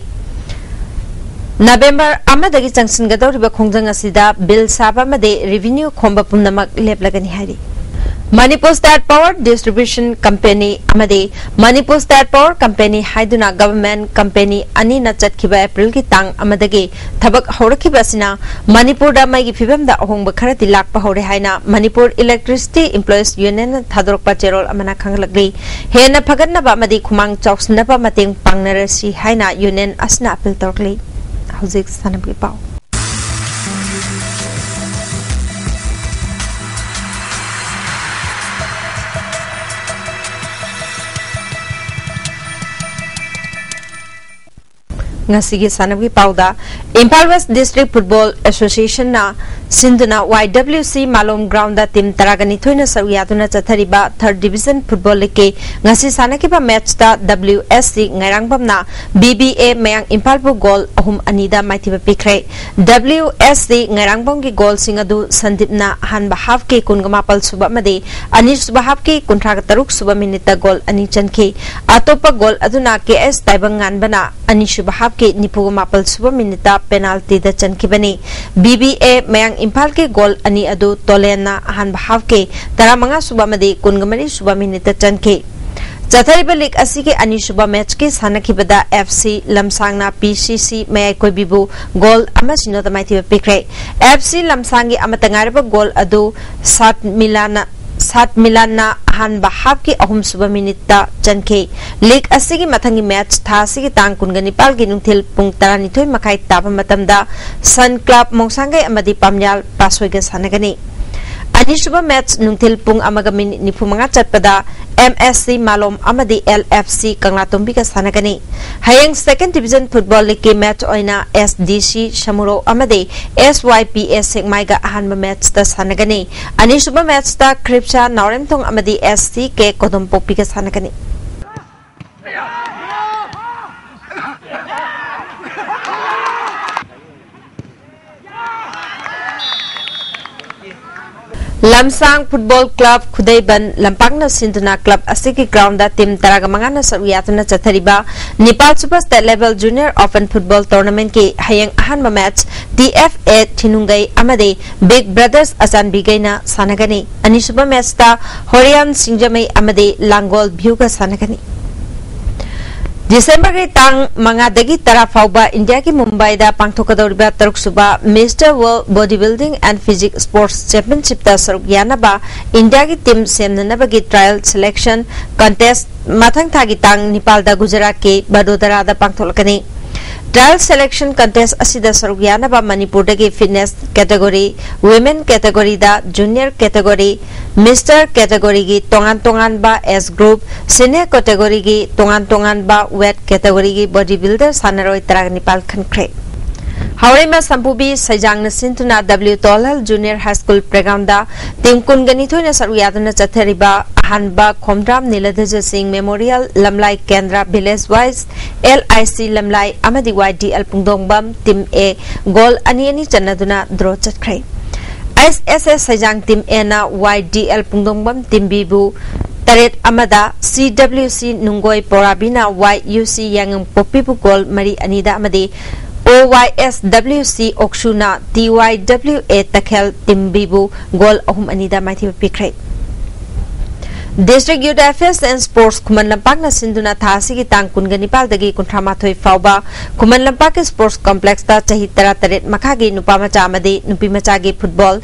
ꯅꯕꯦꯝꯕꯔ ꯑꯃꯗꯒꯤ ꯆꯪꯁꯤꯟꯒꯗꯧꯔꯤꯕ ꯈꯣꯡꯖꯪ ꯑꯁꯤꯗ ꯕꯤꯜ ꯁꯥꯕ ꯑꯃꯗꯤ ꯔꯤꯚꯤꯅ꯭ꯌꯨ ꯈꯣꯝꯕ ꯄꯨꯝꯅꯃꯛ ꯂꯦꯞꯂꯒꯅꯤ ꯍꯥꯏꯔꯤ꯫ Manipur state power distribution company ꯑꯃꯗꯤ ꯃꯅꯤꯄꯨꯔ ꯁ꯭ꯇꯦꯠ ꯄꯥꯋꯔ ꯀꯝꯄꯦꯅꯤ ꯍꯥꯏꯗꯨꯅ ꯒꯚꯔꯟꯃꯦꯟꯠ ꯀꯝꯄꯦꯅꯤ ꯑꯅꯤꯅ ꯆꯠꯈꯤꯕ ꯑꯦꯄ꯭ꯔꯤꯜꯒꯤ ꯇꯥꯡ ꯑꯃꯗꯒꯤ ꯊꯕꯛ ꯍꯧꯔꯛꯈꯤꯕ ꯑꯁꯤꯅ ꯃꯅꯤꯄꯨꯔꯗ ꯃꯩꯒꯤ ꯐꯤꯕꯝꯗ ꯑꯍꯣꯡꯕ ꯈꯔꯗꯤ ꯂꯥꯛꯄ ꯍꯧꯔꯦ ꯍꯥꯏꯅ ꯃꯅꯤꯄꯨꯔ ꯏꯂꯦꯛꯇ꯭ꯔꯤꯁꯤꯇꯤ ꯏꯝꯄ꯭ꯂꯣꯌꯤꯁ ꯌꯨꯅꯤꯌꯟꯅ ꯊꯥꯗꯣꯔꯛꯄ ꯆꯦꯔꯣꯜ ꯑꯃꯅ ꯈꯪꯍꯜꯂꯛꯂꯤ꯫ ꯍꯦꯟꯅ ꯐꯒꯠꯅꯕ ꯑꯃꯗꯤ ꯈꯨꯃꯥꯡ ꯆꯥꯎꯁꯤꯟꯅꯕ ꯃꯇꯦꯡ ꯄꯥꯡꯅꯔꯁꯤ ꯍꯥꯏꯅ ꯌꯨꯅꯤꯌꯟ ꯑꯁꯤꯅ ꯑꯄꯤꯜ ꯇꯧꯔꯛꯂꯤ꯫ ꯍꯧꯖꯤꯛ ꯁꯥꯟꯅꯕꯒꯤ ꯄꯥꯎ꯫ ꯉꯁꯤꯒꯤ ꯁꯥꯟꯅꯕꯒꯤ ꯄꯥꯎꯗ, ꯏꯝꯐꯥꯜ ꯋꯦꯁ ꯗꯤꯁꯇ꯭ꯔꯤꯛ ꯐꯨꯠꯕꯣꯜ ꯑꯦꯁꯣꯁꯤꯌꯦꯁꯟꯅ ꯁꯤꯟꯗꯨꯅ ꯋꯥꯏ ꯗꯕ꯭ꯂꯤꯎ ꯁꯤ ꯃꯥꯂꯣꯝ ꯒ꯭ꯔꯥꯎꯟꯗ ꯇꯤꯝ ꯇꯔꯥꯒ ꯅꯤꯊꯣꯏꯅ ꯁꯔꯨꯛ ꯌꯥꯗꯨꯅ ꯆꯠꯊꯔꯤꯕ ꯊꯔꯗ ꯗꯤꯕꯤꯖꯟ ꯐꯨꯠꯕꯣꯜ ꯂꯤꯒꯀꯤ ꯉꯁꯤ ꯁꯥꯟꯅꯈꯤꯕ ꯃꯦꯠꯆꯇ W S C ꯉꯥꯏꯔꯥꯡꯕꯝꯅ B B A ꯃꯌꯥꯡ ꯏꯝꯐꯥꯜꯕꯨ ꯒꯣꯜ ꯑꯍꯨꯝ ꯑꯅꯤꯗ ꯃꯥꯏꯊꯤꯕ ꯄꯤꯈ꯭ꯔꯦ꯫ ꯗꯕ꯭ꯂꯤꯎ ꯑꯦꯁ ꯁꯤ ꯉꯥꯏꯔꯥꯡꯕꯝꯒꯤ ꯒꯣꯜꯁꯤꯡ ꯑꯗꯨ ꯁꯟꯗꯤꯞꯅ ꯑꯍꯥꯟꯕ ꯍꯥꯐꯀꯤ ꯀꯨꯟꯒ ꯃꯥꯄꯜ ꯁꯨꯕ ꯑꯃꯗꯤ ꯑꯅꯤꯁꯨꯕ ꯍꯥꯐꯀꯤ ꯀꯨꯟꯊ꯭ꯔꯥꯒ ꯇꯔꯨꯛ ꯁꯨꯕ ꯃꯤꯅꯤꯠꯇ ꯒꯣꯜ ꯑꯅꯤ ꯆꯟꯈꯤ꯫ ꯑꯇꯣꯞꯄ ꯒꯣꯜ ꯑꯗꯨꯅ ꯀꯦ ꯑꯦꯁ ꯇꯥꯏꯕꯪꯉꯥꯟꯕꯅ ꯑꯅꯤꯁꯨꯕ ꯍꯥꯐꯀꯤ ꯅꯤꯐꯨꯒ ꯃꯥꯄꯜ ꯁꯨꯕ ꯃꯤꯅꯤꯠꯇ ꯄꯦꯅꯥꯜꯇꯤꯗ ꯆꯟꯈꯤꯕꯅꯤ꯫ ꯕꯤ ꯕꯤ ꯑꯦ ꯃꯌꯥꯡ ꯏꯝꯐꯥꯜꯒꯤ ꯒꯣꯜ ꯑꯅꯤ ꯑꯗꯨ ꯇꯣꯂꯦꯟꯅ ꯑꯍꯥꯟꯕ ꯍꯥꯐꯀꯤ ꯇꯔꯥꯃꯉꯥ ꯁꯨꯕ ꯑꯃꯗꯤ ꯀꯨꯟꯒ ꯃꯔꯤ ꯁꯨꯕ ꯃꯤꯅꯤꯠꯇ ꯆꯟꯈꯤ꯫ ꯆꯠꯊꯔꯤꯕ ꯂꯤꯒ ꯑꯁꯤꯒꯤ ꯑꯅꯤꯁꯨꯕ ꯃꯦꯠꯆꯀꯤ ꯁꯥꯟꯅꯈꯤꯕꯗ ꯑꯦꯐ ꯁꯤ ꯂꯝꯁꯥꯡꯅ ꯄꯤ ꯁꯤ ꯁꯤ ꯃꯌꯥꯏ ꯀꯣꯏꯕꯤꯕꯨ ꯒꯣꯜ ꯑꯃ ꯁꯤꯅꯣꯗ ꯃꯥꯏꯊꯤꯕ ꯄꯤꯈ꯭ꯔꯦ꯫ ꯑꯦꯐ ꯁꯤ ꯂꯝꯁꯥꯡꯒꯤ ꯑꯃꯠꯇ ꯉꯥꯏꯔꯕ ꯒꯣꯜ ꯑꯗꯨ ꯁꯥꯠ ꯃꯤꯂꯥꯅ, ꯁꯥꯠ ꯃꯤꯂꯥꯟꯅ ꯑꯍꯥꯟꯕ ꯍꯥꯐꯀꯤ ꯑꯍꯨꯝꯁꯨꯕ ꯃꯤꯅꯤꯠꯇ ꯆꯟꯈꯤ꯫ ꯂꯤꯒ ꯑꯁꯤꯒꯤ ꯃꯊꯪꯒꯤ ꯃꯦꯠꯆ ꯊꯥ ꯑꯁꯤꯒꯤ ꯇꯥꯡ ꯀꯨꯟꯒ ꯅꯤꯄꯥꯜꯒꯤ ꯅꯨꯡꯊꯤꯜ ꯄꯨꯡ ꯇꯔꯥꯅꯤꯊꯣꯏ ꯃꯈꯥꯏ ꯇꯥꯕ ꯃꯇꯝꯗ ꯁꯟ ꯀ꯭ꯂꯕ ꯃꯣꯡꯁꯥꯡꯒꯩ ꯑꯃꯗꯤ ꯄꯥꯝꯌꯥꯜ ꯄꯥꯁꯣꯏꯒ ꯁꯥꯟꯅꯒꯅꯤ꯫ ꯑꯅꯤꯁꯨꯕ ꯃꯦꯆ ꯅꯨꯡꯊꯤꯜ ꯄꯨꯡ ꯑꯃꯒ ꯃꯤꯅꯤꯠ ꯅꯤꯐꯨ ꯃꯉꯥ ꯆꯠꯄꯗ ꯑꯦꯝ ꯑꯦꯁ ꯁꯤ ꯃꯥꯂꯣꯝ ꯑꯃꯗꯤ ꯑꯦꯜ ꯑꯦꯐ ꯁꯤ ꯀꯪꯂꯥꯇꯣꯝꯕꯤꯒ ꯁꯥꯟꯅꯒꯅꯤ꯫ ꯍꯌꯦꯡ ꯁꯦꯀꯦꯟ ꯗꯤꯕꯤꯖꯟ ꯐꯨꯠꯕꯣꯜ ꯂꯤꯒꯀꯤ ꯃꯦꯆ ꯑꯣꯏꯅ ꯑꯦꯁ ꯗꯤ ꯁꯤ ꯁꯃꯨꯔꯧ ꯑꯃꯗꯤ ꯑꯦꯁ ꯋꯥꯏ ꯄꯤ ꯑꯦ ꯁꯦꯛꯃꯥꯏꯒ ꯑꯍꯥꯟꯕ ꯃꯦꯆꯇ ꯁꯥꯟꯅꯒꯅꯤ꯫ ꯑꯅꯤꯁꯨꯕ ꯃꯦꯆꯇ ꯈ꯭ꯔꯤꯞꯁꯥ ꯅꯥꯎꯔꯦꯝꯊꯣꯡ ꯑꯃꯗꯤ ꯑꯦꯁ ꯁꯤ ꯀꯦ ꯀꯣꯗꯣꯝꯄꯣꯛꯄꯤꯒ ꯁꯥꯟꯅꯒꯅꯤ꯫ ꯂꯝꯁꯥꯡ ꯐꯨꯠꯕꯣꯜ ꯀ꯭ꯂꯕ ꯈꯨꯗꯩꯕꯟ ꯂꯝꯄꯥꯛꯅ ꯁꯤꯟꯗꯨꯅ ꯀ꯭ꯂꯕ ꯑꯁꯤꯒꯤ ꯒ꯭ꯔꯥꯎꯟꯗ ꯇꯤꯝ ꯇꯔꯥꯒ ꯃꯉꯥꯅ ꯁꯔꯨꯛ ꯌꯥꯗꯨꯅ ꯆꯠꯊꯔꯤꯕ ꯅꯤꯄꯥꯜ ꯁꯨꯕ state level junior open football ꯇꯣꯔꯅꯥꯃꯦꯟꯠꯀꯤ ꯍꯌꯦꯡ ꯑꯍꯥꯟꯕ match T F A Thinunggei ꯑꯃꯗꯤ ꯕꯤꯒ ꯕ꯭ꯔꯗꯔꯁ ꯑꯆꯥꯟꯕꯤꯒꯩꯅ ꯁꯥꯟꯅꯒꯅꯤ꯫ ꯑꯅꯤꯁꯨꯕ ꯃꯦꯆꯇ ꯍꯣꯔꯤꯌꯥꯟ ꯁꯤꯡꯖꯃꯩ ꯑꯃꯗꯤ ꯂꯥꯡꯒꯣꯜ ꯚ꯭ꯌꯨꯒ ꯁꯥꯟꯅꯒꯅꯤ꯫ ꯗꯤꯁꯦꯝꯕꯔꯒꯤ ꯇꯥꯡ ꯃꯉꯥꯗꯒꯤ ꯇꯔꯥ ꯐꯥꯎꯕ ꯏꯟꯗꯤꯌꯥꯒꯤ ꯃꯨꯝꯕꯥꯏꯗ ꯄꯥꯡꯊꯣꯛꯀꯗꯧꯔꯤꯕ ꯇꯔꯨꯛꯁꯨꯕ Mister World Body Building and Physique Sports Championshipꯇ ꯁꯔꯨꯛ ꯌꯥꯅꯕ ꯏꯟꯗꯤꯌꯥꯒꯤ ꯇꯤꯝ ꯁꯦꯝꯅꯅꯕꯒꯤ trial selection contest ꯃꯊꯪ ꯊꯥꯒꯤ ꯇꯥꯡ ꯅꯤꯄꯥꯜꯗ ꯒꯨꯖꯔꯥꯠꯀꯤ ꯕꯗꯣꯗꯔꯥꯗ ꯄꯥꯡꯊꯣꯛꯂꯛꯀꯅꯤ꯫ Trial selection contest ꯑꯁꯤꯗ ꯁꯔꯨꯛ ꯌꯥꯅꯕ ꯃꯅꯤꯄꯨꯔꯗꯒꯤ fitness category, women categoryꯗ junior category, Mister categoryꯒꯤ ꯇꯣꯉꯥꯟ ꯇꯣꯉꯥꯟꯕ age group, senior categoryꯒꯤ ꯇꯣꯉꯥꯟ ꯇꯣꯉꯥꯟꯕ weight categoryꯒꯤ body builder ꯁꯥꯟꯅꯔꯣꯏ ꯇꯔꯥꯅꯤꯄꯥꯜ ꯈꯟꯈ꯭ꯔꯦ꯫ ꯍꯥꯎꯔꯩꯃ ꯁꯝꯄꯨꯕꯤ ꯁꯩꯖꯥꯡꯅ ꯁꯤꯟꯗꯨꯅ W ꯇꯣꯜꯍꯜ Junior High School playgroundꯗ ꯇꯤꯝ ꯀꯨꯟꯒ ꯅꯤꯊꯣꯏꯅ ꯁꯔꯨꯛ ꯌꯥꯗꯨꯅ ꯆꯠꯊꯔꯤꯕ ꯑꯍꯥꯟꯕ ꯈꯣꯝꯗ꯭ꯔꯥꯝ ꯅꯤꯂꯙꯖ ꯁꯤꯡ Memorial ꯂꯝꯂꯥꯏ ꯀꯦꯟꯗ꯭ꯔ Village Wise L I C ꯂꯝꯂꯥꯏ ꯑꯃꯗꯤ Y D L ꯄꯨꯡꯗꯣꯡꯕꯝ ꯇꯤꯝ A ꯒꯣꯜ ꯑꯅꯤ ꯑꯅꯤ ꯆꯟꯅꯗꯨꯅ draw ꯆꯠꯈ꯭ꯔꯦ꯫ S S S ꯁꯩꯖꯥꯡ ꯇꯤꯝ Aꯅ Y D L ꯄꯨꯡꯗꯣꯡꯕꯝ ꯇꯤꯝ Bꯕꯨ ꯇꯔꯦꯠ ꯑꯃꯗ, C W C ꯅꯨꯡꯒꯣꯏ ꯄꯣꯔꯥꯕꯤꯅ Y U C ꯌꯥꯏꯉꯪꯄꯣꯛꯄꯤꯕꯨ ꯒꯣꯜ ꯃꯔꯤ ꯑꯅꯤꯗ ꯑꯃꯗꯤ O Y S W C ꯑꯣꯛꯁꯨꯅ T Y W A ꯇꯈꯦꯜ ꯇꯤꯝ Bꯕꯨ ꯒꯣꯜ ꯑꯍꯨꯝ ꯑꯅꯤꯗ ꯃꯥꯏꯊꯤꯕ ꯄꯤꯈ꯭ꯔꯦ꯫ District Youth Affairs and Sports ꯈꯨꯃꯟ ꯂꯝꯄꯥꯛꯅ ꯁꯤꯟꯗꯨꯅ ꯊꯥ ꯑꯁꯤꯒꯤ ꯇꯥꯡ ꯀꯨꯟꯒ ꯅꯤꯄꯥꯜꯗꯒꯤ ꯀꯨꯟꯊ꯭ꯔꯥ ꯃꯥꯊꯣꯏ ꯐꯥꯎꯕ ꯈꯨꯃꯟ ꯂꯝꯄꯥꯛꯀꯤ Sports Complexꯇ ꯆꯍꯤ ꯇꯔꯥꯇꯔꯦꯠ ꯃꯈꯥꯒꯤ ꯅꯨꯄꯥ ꯃꯆꯥ ꯑꯃꯗꯤ ꯅꯨꯄꯤ ꯃꯆꯥꯒꯤ football,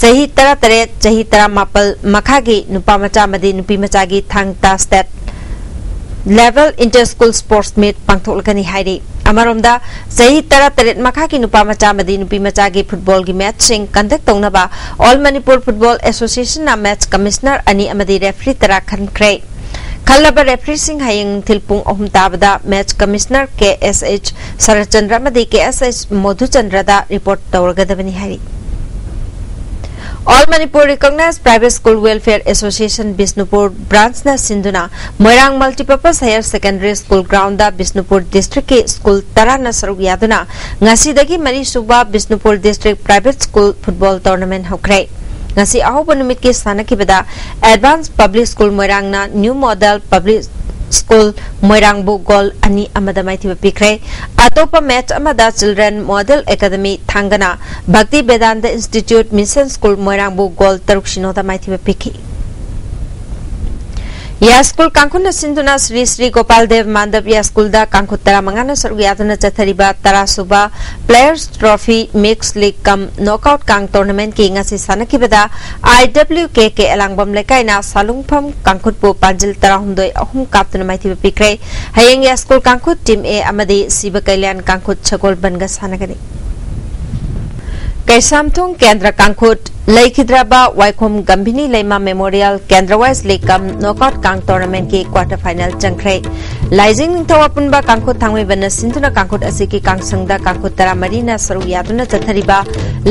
ꯆꯍꯤ ꯇꯔꯥꯇꯔꯦꯠ, ꯆꯍꯤ ꯇꯔꯥꯃꯥꯄꯜ ꯃꯈꯥꯒꯤ ꯅꯨꯄꯥ ꯃꯆꯥ ꯑꯃꯗꯤ ꯅꯨꯄꯤ ꯃꯆꯥꯒꯤ ꯊꯥꯡ ꯇꯥ state level inter school sports meet ꯄꯥꯡꯊꯣꯛꯂꯒꯅꯤ ꯍꯥꯏꯔꯤ꯫ ꯑꯃꯔꯣꯝꯗ, ꯆꯍꯤ ꯇꯔꯥꯇꯔꯦꯠ ꯃꯈꯥꯒꯤ ꯅꯨꯄꯥ ꯃꯆꯥ ꯑꯃꯗꯤ ꯅꯨꯄꯤ ꯃꯆꯥꯒꯤ ꯐꯨꯠꯕꯣꯜꯒꯤ ꯃꯦꯠꯆꯁꯤꯡ ꯀꯟꯗꯛ ꯇꯧꯅꯕ ꯑꯣꯜ ꯃꯅꯤꯄꯨꯔ ꯐꯨꯠꯕꯣꯜ ꯑꯦꯁꯣꯁꯤꯌꯦꯁꯟꯅ ꯃꯦꯠꯆ ꯀꯃꯤꯁꯅꯔ ꯑꯅꯤ ꯑꯃꯗꯤ ꯔꯦꯐ꯭ꯔꯤ ꯇꯔꯥ ꯈꯟꯈ꯭ꯔꯦ꯫ ꯈꯜꯂꯕ ꯔꯦꯐ꯭ꯔꯤꯁꯤꯡ ꯍꯌꯦꯡ ꯅꯨꯡꯊꯤꯜ ꯄꯨꯡ ꯑꯍꯨꯝ ꯇꯥꯕꯗ ꯃꯦꯠꯆ ꯀꯃꯤꯁꯅꯔ ꯀꯦ ꯑꯦꯁ ꯑꯩꯆ ꯁꯔꯠꯆꯟꯗ꯭ꯔ ꯑꯃꯗꯤ ꯀꯦ ꯑꯦꯁ ꯑꯩꯆ ꯃꯣꯙꯨꯆꯟꯗ꯭ꯔꯗ ꯔꯤꯄꯣꯔꯠ ꯇꯧꯔꯒꯗꯕꯅꯤ ꯍꯥꯏꯔꯤ꯫ All Manipur Recognized Private School Welfare Association Bishnupur branchꯅ ꯁꯤꯟꯗꯨꯅ ꯃꯣꯏꯔꯥꯡ Multipurpose Higher Secondary School groundꯗ Bishnupur ꯗꯤꯁꯇ꯭ꯔꯤꯛꯀꯤ ꯁ꯭ꯀꯨꯜ ꯇꯔꯥꯅ ꯁꯔꯨꯛ ꯌꯥꯗꯨꯅ ꯉꯁꯤꯗꯒꯤ ꯃꯔꯤꯁꯨꯕ Bishnupur district private school football tournament ꯍꯧꯈ꯭ꯔꯦ꯫ ꯉꯁꯤ ꯑꯍꯧꯕ ꯅꯨꯃꯤꯠꯀꯤ ꯁꯥꯟꯅꯈꯤꯕꯗ Advanced Public School ꯃꯣꯏꯔꯥꯡꯅ New Model Public School ꯃꯣꯏꯔꯥꯡꯕꯨ ꯒꯣꯜ ꯑꯅꯤ ꯑꯃꯗ ꯃꯥꯏꯊꯤꯕ ꯄꯤꯈ꯭ꯔꯦ꯫ ꯑꯇꯣꯞꯄ ꯃꯦꯠꯆ ꯑꯃꯗ Children Model Academy ꯊꯥꯡꯒꯅ Bhakti Vedanta institute mission school ꯃꯣꯏꯔꯥꯡꯕꯨ ꯒꯣꯜ ꯇꯔꯨꯛ ꯁꯤꯅꯣꯗ ꯃꯥꯏꯊꯤꯕ ꯄꯤꯈꯤ꯫ ꯌꯥꯏꯁ꯭ꯀꯨꯜ ꯀꯥꯡꯈꯨꯠꯅ ꯁꯤꯟꯗꯨꯅ ꯁ꯭ꯔꯤ ꯁ꯭ꯔꯤ ꯒꯣꯄꯥꯜ ꯗꯦꯕ ꯃꯥꯟꯗꯕ ꯌꯥꯏꯁ꯭ꯀꯨꯜꯗ ꯀꯥꯡꯈꯨꯠ ꯇꯔꯥꯃꯉꯥꯅ ꯁꯔꯨꯛ ꯌꯥꯗꯨꯅ ꯆꯠꯊꯔꯤꯕ ꯇꯔꯥꯁꯨꯕ Players Trophy Mixed League cum Knockout ꯀꯥꯡ ꯇꯣꯔꯅꯥꯃꯦꯟꯠꯀꯤ ꯉꯁꯤ ꯁꯥꯟꯅꯈꯤꯕꯗ ꯑꯥꯏ ꯗꯕ꯭ꯂꯤꯎ ꯀꯦ ꯀꯦ ꯑꯦꯂꯥꯡꯕꯝ ꯂꯩꯀꯥꯏꯅ ꯁꯥꯂꯨꯡꯐꯝ ꯀꯥꯡꯈꯨꯠꯄꯨ ꯄꯥꯟꯖꯤꯜ ꯇꯔꯥꯍꯨꯝꯗꯣꯏ ꯑꯍꯨꯝ ꯀꯥꯞꯇꯨꯅ ꯃꯥꯏꯊꯤꯕ ꯄꯤꯈ꯭ꯔꯦ꯫ ꯍꯌꯦꯡ ꯌꯥꯏꯁ꯭ꯀꯨꯜ ꯀꯥꯡꯈꯨꯠ ꯇꯤꯝ ꯑꯦ ꯑꯃꯗꯤ ꯁꯤꯕ ꯀꯩꯂꯥꯟ ꯀꯥꯡꯈꯨꯠ ꯁꯒꯣꯜꯕꯟꯒ ꯁꯥꯟꯅꯒꯅꯤ꯫ ꯀꯩꯁꯥꯝꯊꯣꯡ ꯀꯦꯟꯗ꯭ꯔ ꯀꯥꯡꯈꯨꯠ ꯂꯩꯈꯤꯗ꯭ꯔꯕ ꯋꯥꯏꯈꯣꯝ ꯒꯝꯚꯤꯅꯤ ꯂꯩꯃ ꯃꯦꯃꯣꯔꯤꯌꯦꯜ ꯀꯦꯟꯗ꯭ꯔ ꯋꯥꯏꯁ ꯂꯤꯒ ꯀꯝ ꯅꯣꯛꯑꯥꯎꯠ ꯀꯥꯡ ꯇꯣꯔꯅꯥꯃꯦꯟꯠꯀꯤ ꯀ꯭ꯋꯥꯔꯇꯔ ꯐꯥꯏꯅꯦꯜ ꯆꯪꯈ꯭ꯔꯦ꯫ ꯂꯥꯏꯖꯤꯡ ꯅꯤꯡꯊꯧ ꯑꯄꯨꯟꯕ ꯀꯥꯡꯈꯨꯠ ꯊꯥꯡꯃꯩꯕꯟꯅ ꯁꯤꯟꯗꯨꯅ ꯀꯥꯡꯈꯨꯠ ꯑꯁꯤꯒꯤ ꯀꯥꯡꯁꯪꯗ ꯀꯥꯡꯈꯨꯠ ꯇꯔꯥꯃꯔꯤꯅ ꯁꯔꯨꯛ ꯌꯥꯗꯨꯅ ꯆꯠꯊꯔꯤꯕ